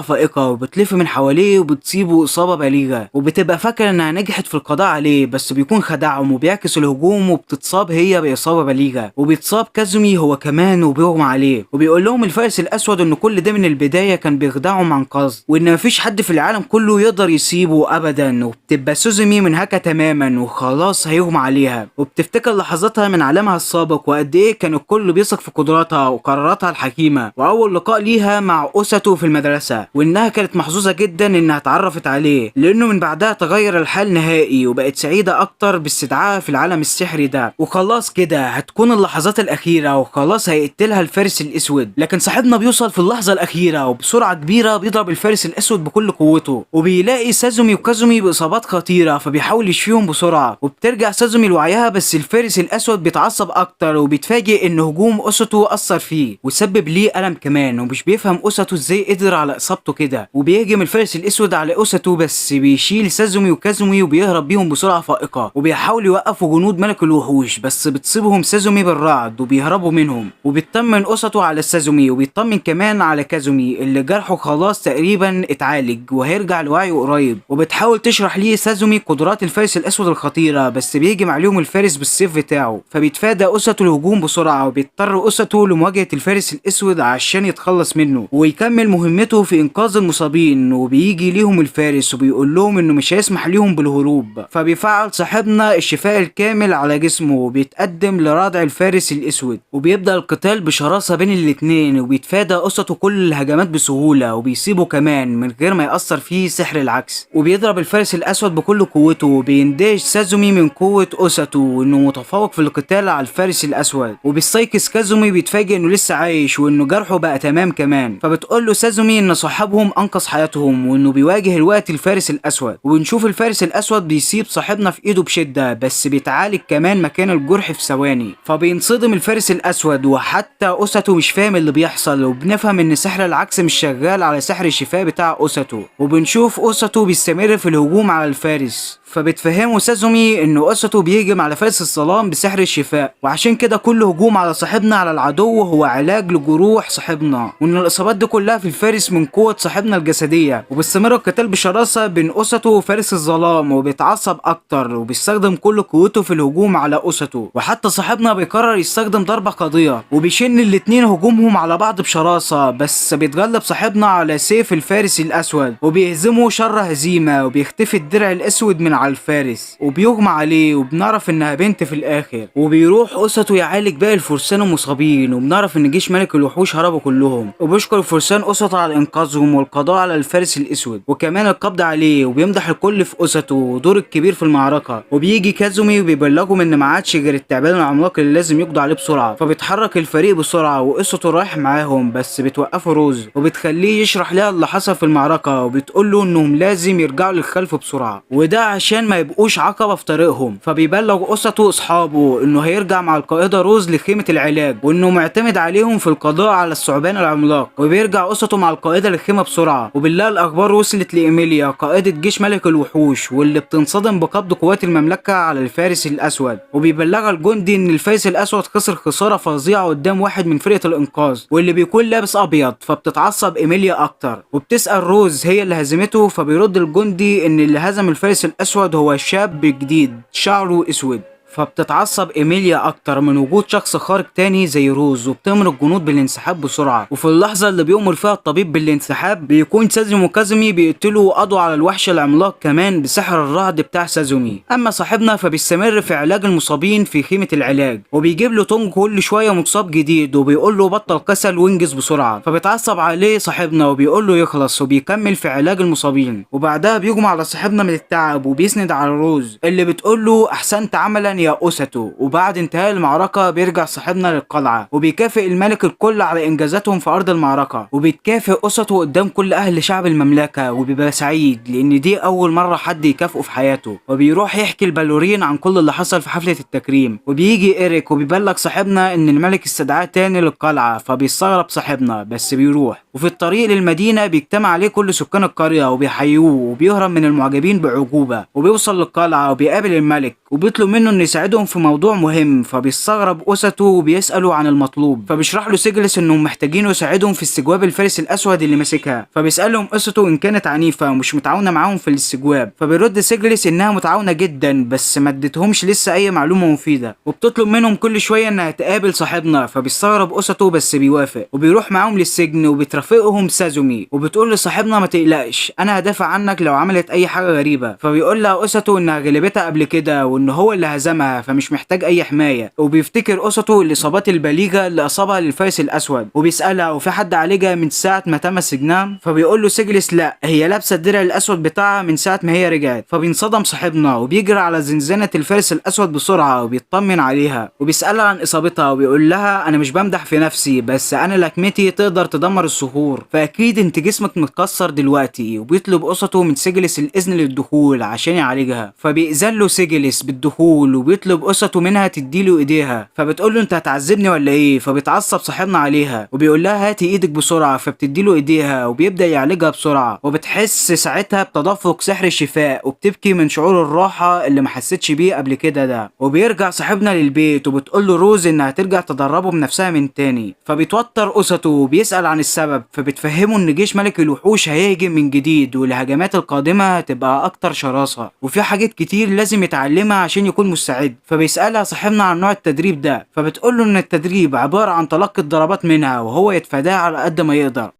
فائقة، وبتلف من حواليه وبتصيبه اصابه بليغة، وبتبقى فاكره انها نجحت في القضاء عليه، بس بيكون خدعهم وبيعكس الهجوم وبتتصاب هي باصابة بليغة، وبيتصاب كازومي هو كمان وبيغمى عليه. وبيقول لهم الفارس الاسود ان كل ده من البداية كان بيخدعهم عن قصد، وان مفيش حد في العالم كله يقدر يسيبه ابدا. وبتبقى سوزومي منهكة تماما وخلاص هيغمى عليها، وبتفتكر لحظاتها من عالمها السابق وقد ايه كان الكل بيثق في قدراتها وقراراتها الحكيمة، واول لقاء ليها مع اوساتو في المدرسة، وانها كانت محظوظة جدا انها اتعرفت عليه، لانه من بعدها تغير الحال نهائي وبقت سعيدة اكتر باستدعائها في العالم السحري ده. وخلاص كده هتكون اللحظات الاخيرة وخلاص هيقتلها الفارس الاسود، لكن صاحبنا بيوصل في اللحظة الاخيرة وبسرعة كبيرة بيضرب الفارس الاسود بكل قوته، وبيلاقي سازومي وكازومي باصابات خطيرة، فبيحاول يشفيهم بسرعة. وبترجع سازومي لوعيها، بس الفارس الاسود بيتعصب اكتر وبيتفاجئ ان هجوم اوساتو اثر فيه وسبب ليه الم كمان، ومش بيفهم اوساتو ازاي قدر على اصابته كده. وبيهجم الفارس الاسود على اوساتو، بس بيشيل سازومي وكازومي وبيهرب بيهم بسرعة فائقة، وبيحاول يوقفوا جنود ملك الوحوش، بس بتصيبهم سازومي بالرعد وبيهربوا منهم. وبيطمن اوساتو على سازومي، وبيطمن كمان على كازومي اللي جرحه خلاص تقريبا اتعالج وهيرجع لوعيه قريب. وبتحاول تشرح ليه سازومي قدرات الفارس الاسود الخطيرة، بس بيهجم عليهم الفارس بالسيف بتاعه، فبيتفادى اوساتو الهجوم بسرعة، وبيضطر اوساتو لمواجهة الفارس الاسود عشان يتخلص منه ويكمل مهمته في انقاذ المصابين. وبيجي ليهم الفارس وبيقول لهم انه مش هيسمح ليهم بالهروب، فبيفعل صاحبنا الشفاء الكامل على جسمه وبيتقدم لردع الفارس الاسود، وبيبدا القتال بشراسة بين الاتنين، وبيتفادى اوساتو كل الهجمات بسهولة وبيصيبه كمان من غير ما يأثر فيه سحر العكس، وبيضرب الفارس الاسود بكل قوته. وبيندهش سازومي من قوة اوساتو وانه متفوق في القتال على الفارس الاسود، وبيستيقظ كازومي بيتفاجئ انه لسه عايش وانه جرحه بقى تمام كمان. فبتقول له سازومي ان صاحبهم انقذ حياتهم وانه بيواجه الوقت الفارس الاسود. وبنشوف الفارس الاسود بيصيب صاحبنا في ايده بشده، بس بيتعالج كمان مكان الجرح في ثواني، فبينصدم الفارس الاسود وحتى اوساتو مش فاهم اللي بيحصل. وبنفهم ان سحر العكس مش شغال على سحر الشفاء بتاع اوساتو. وبنشوف اوساتو بيستمر في الهجوم على الفارس، فبتفهمه سازومي ان اوساتو بيهجم على فارس الظلام بسحر الشفاء، وعشان كده كل هجوم على صاحبنا على العدو هو علاج لجروح صاحبنا، وان الاصابات دي كلها في الفارس من قوة صاحبنا الجسدية. وبيستمر القتال بشراسة بين اوساتو وفارس الظلام، وبيتعصب اكتر وبيستخدم كل قوته في الهجوم على اوساتو، وحتى صاحبنا بيقرر يستخدم ضربة قاضية، وبيشن الاتنين هجومهم على بعض بشراسة، بس بيتغلب صاحبنا على سيف الفارس الاسود وبيهزمه شر هزيمة، وبيختفي الدرع الاسود من على الفارس وبيغمى عليه، وبنعرف انها بنت في الاخر. وبيروح اوساتو يعالج باقي الفرسان المصابين، وبنعرف ان جيش ملك الوحوش هربوا كلهم، وبيشكر الفرسان اوساتو على انقاذهم والقضاء على الفارس الاسود وكمان القبض عليه، وبيمدح الكل في اوساتو ودور الكبير في المعركة. وبيجي كازومي وبيبلغهم ان ما عادش غير التعبان العملاق اللي لازم يقضوا عليه بسرعة، فبيتحرك الفريق بسرعة واوساتو رايح معاهم، بس بتوقفه روز وبتخليه يشرح لها اللي حصل في المعركة، وبتقول له انهم لازم يرجعوا للخلف بسرعة وده عشان ما يبقوش عقبة في طريقهم. فبيبلغ اوساتو اصحابه انه هيرجع مع القائدة روز لخيمة العلاج وانه معتمد عليهم في القضاء على الثعبان العملاق. وبيرجع اوساتو مع القائدة للخيمة بسرعة، وبالله الاخبار وصلت لإيميليا قائدة جيش ملك الوحوش، واللي بتنصدم بقبض قوات المملكة على الفارس الاسود. وبيبلغها الجندي ان الفارس الاسود خسر خسارة فظيعة قدام واحد من فرقة الانقاذ واللي بيكون لابس ابيض، فبتتعصب ايميليا اكتر وبتسأل روز هي اللي هزمته، فبيرد الجندي ان اللي هزم الفارس الاسود هو شاب جديد شعره اسود. فبتتعصب إيميليا أكتر من وجود شخص خارق تاني زي روز، وبتأمر الجنود بالانسحاب بسرعة. وفي اللحظة اللي بيؤمر فيها الطبيب بالانسحاب بيكون سازومي وكازومي بيقتلوا وقضوا على الوحش العملاق كمان بسحر الرعد بتاع سازومي. أما صاحبنا فبيستمر في علاج المصابين في خيمة العلاج، وبيجيب له تونج كل شوية مصاب جديد وبيقول له بطل كسل وانجز بسرعة. فبيتعصب عليه صاحبنا وبيقول له يخلص، وبيكمل في علاج المصابين. وبعدها بيغمى على صاحبنا من التعب وبيسند على روز اللي بتقول له احسنت عملا يا اوساتو. وبعد انتهاء المعركة بيرجع صاحبنا للقلعة وبيكافئ الملك الكل على انجازاتهم في ارض المعركة، وبيتكافئ اوساتو قدام كل اهل شعب المملكة، وبيبقى سعيد لان دي اول مرة حد يكافئه في حياته. وبيروح يحكي البالورين عن كل اللي حصل في حفلة التكريم. وبيجي إيريك وبيبلغ صاحبنا ان الملك استدعاه تاني للقلعة، فبيستغرب صاحبنا بس بيروح. وفي الطريق للمدينة بيجتمع عليه كل سكان القرية وبيحيوه، وبيهرب من المعجبين بعجوبة. وبيوصل للقلعة وبيقابل الملك وبيطلب منه انه يساعدهم في موضوع مهم، فبيستغرب أوساتو وبيسأله عن المطلوب. فبيشرح له سيجلس انهم محتاجينه يساعدهم في استجواب الفارس الاسود اللي ماسكها. فبيسألهم أوساتو ان كانت عنيفة ومش متعاونة معاهم في الاستجواب، فبيرد سيجلس انها متعاونة جدا بس ما ادتهمش لسه اي معلومة مفيدة، وبتطلب منهم كل شوية انها تقابل صاحبنا. فبيستغرب أوساتو بس بيوافق وبيروح معاهم للسجن، وبترافقهم سازومي وبتقول لصاحبنا ما تقلقش انا هدافع عنك لو عملت اي حاجة غريبة. فبيقول لها أوساتو انها غلبتها قبل كده وان هو اللي هزمها فمش محتاج اي حماية. وبيفتكر أوساتو الاصابات البليغة اللي اصابها للفارس الاسود، وبيسألها وفي حد عالجها من ساعة ما تم سجنها؟ فبيقول له سيجلس لا، هي لابسة الدرع الاسود بتاعها من ساعة ما هي رجعت. فبينصدم صاحبنا وبيجري على زنزانة الفارس الاسود بسرعة وبيطمن عليها وبيسألها عن اصابتها، وبيقول لها انا مش بمدح في نفسي بس انا لكمتي تقدر تدمر الصخور، فاكيد انت جسمك متكسر دلوقتي. وبيطلب أوساتو من سيجلس الاذن للدخول عشان يعالجها، فبيأذن له سيجلس بالدخول وبيطلب أوساتو منها تديله ايديها. فبتقول له انت هتعذبني ولا ايه؟ فبيتعصب صاحبنا عليها وبيقول لها هاتي ايدك بسرعة، فبتديله ايديها وبيبدأ يعالجها بسرعة. وبتحس ساعتها بتدفق سحر الشفاء وبتبكي من شعور الراحة اللي ما حسيتش بيه قبل كده ده. وبيرجع صاحبنا للبيت وبتقول له روز انها ترجع تدربه بنفسها من تاني. فبيتوتر أوساتو وبيسأل عن السبب، فبتفهمه ان جيش ملك الوحوش هيهجم من جديد والهجمات القادمة هتبقى اكتر شراسة وفي حاجات كتير لازم يتعلمها عشان يكون مستعد. فبيسألها صاحبنا عن نوع التدريب ده، فبتقول له ان التدريب عبارة عن تلقي الضربات منها وهو يتفاداها على قد ما يقدر.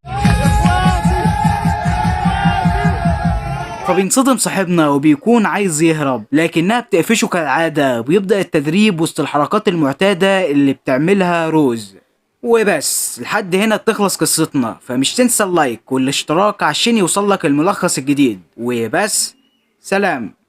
فبينصدم صاحبنا وبيكون عايز يهرب لكنها بتقفشه كالعادة، وبيبدأ التدريب وسط الحركات المعتادة اللي بتعملها روز. وبس لحد هنا تخلص قصتنا، فمش تنسى ال like والاشتراك عشان يوصلك الملخص الجديد. وبس، سلام.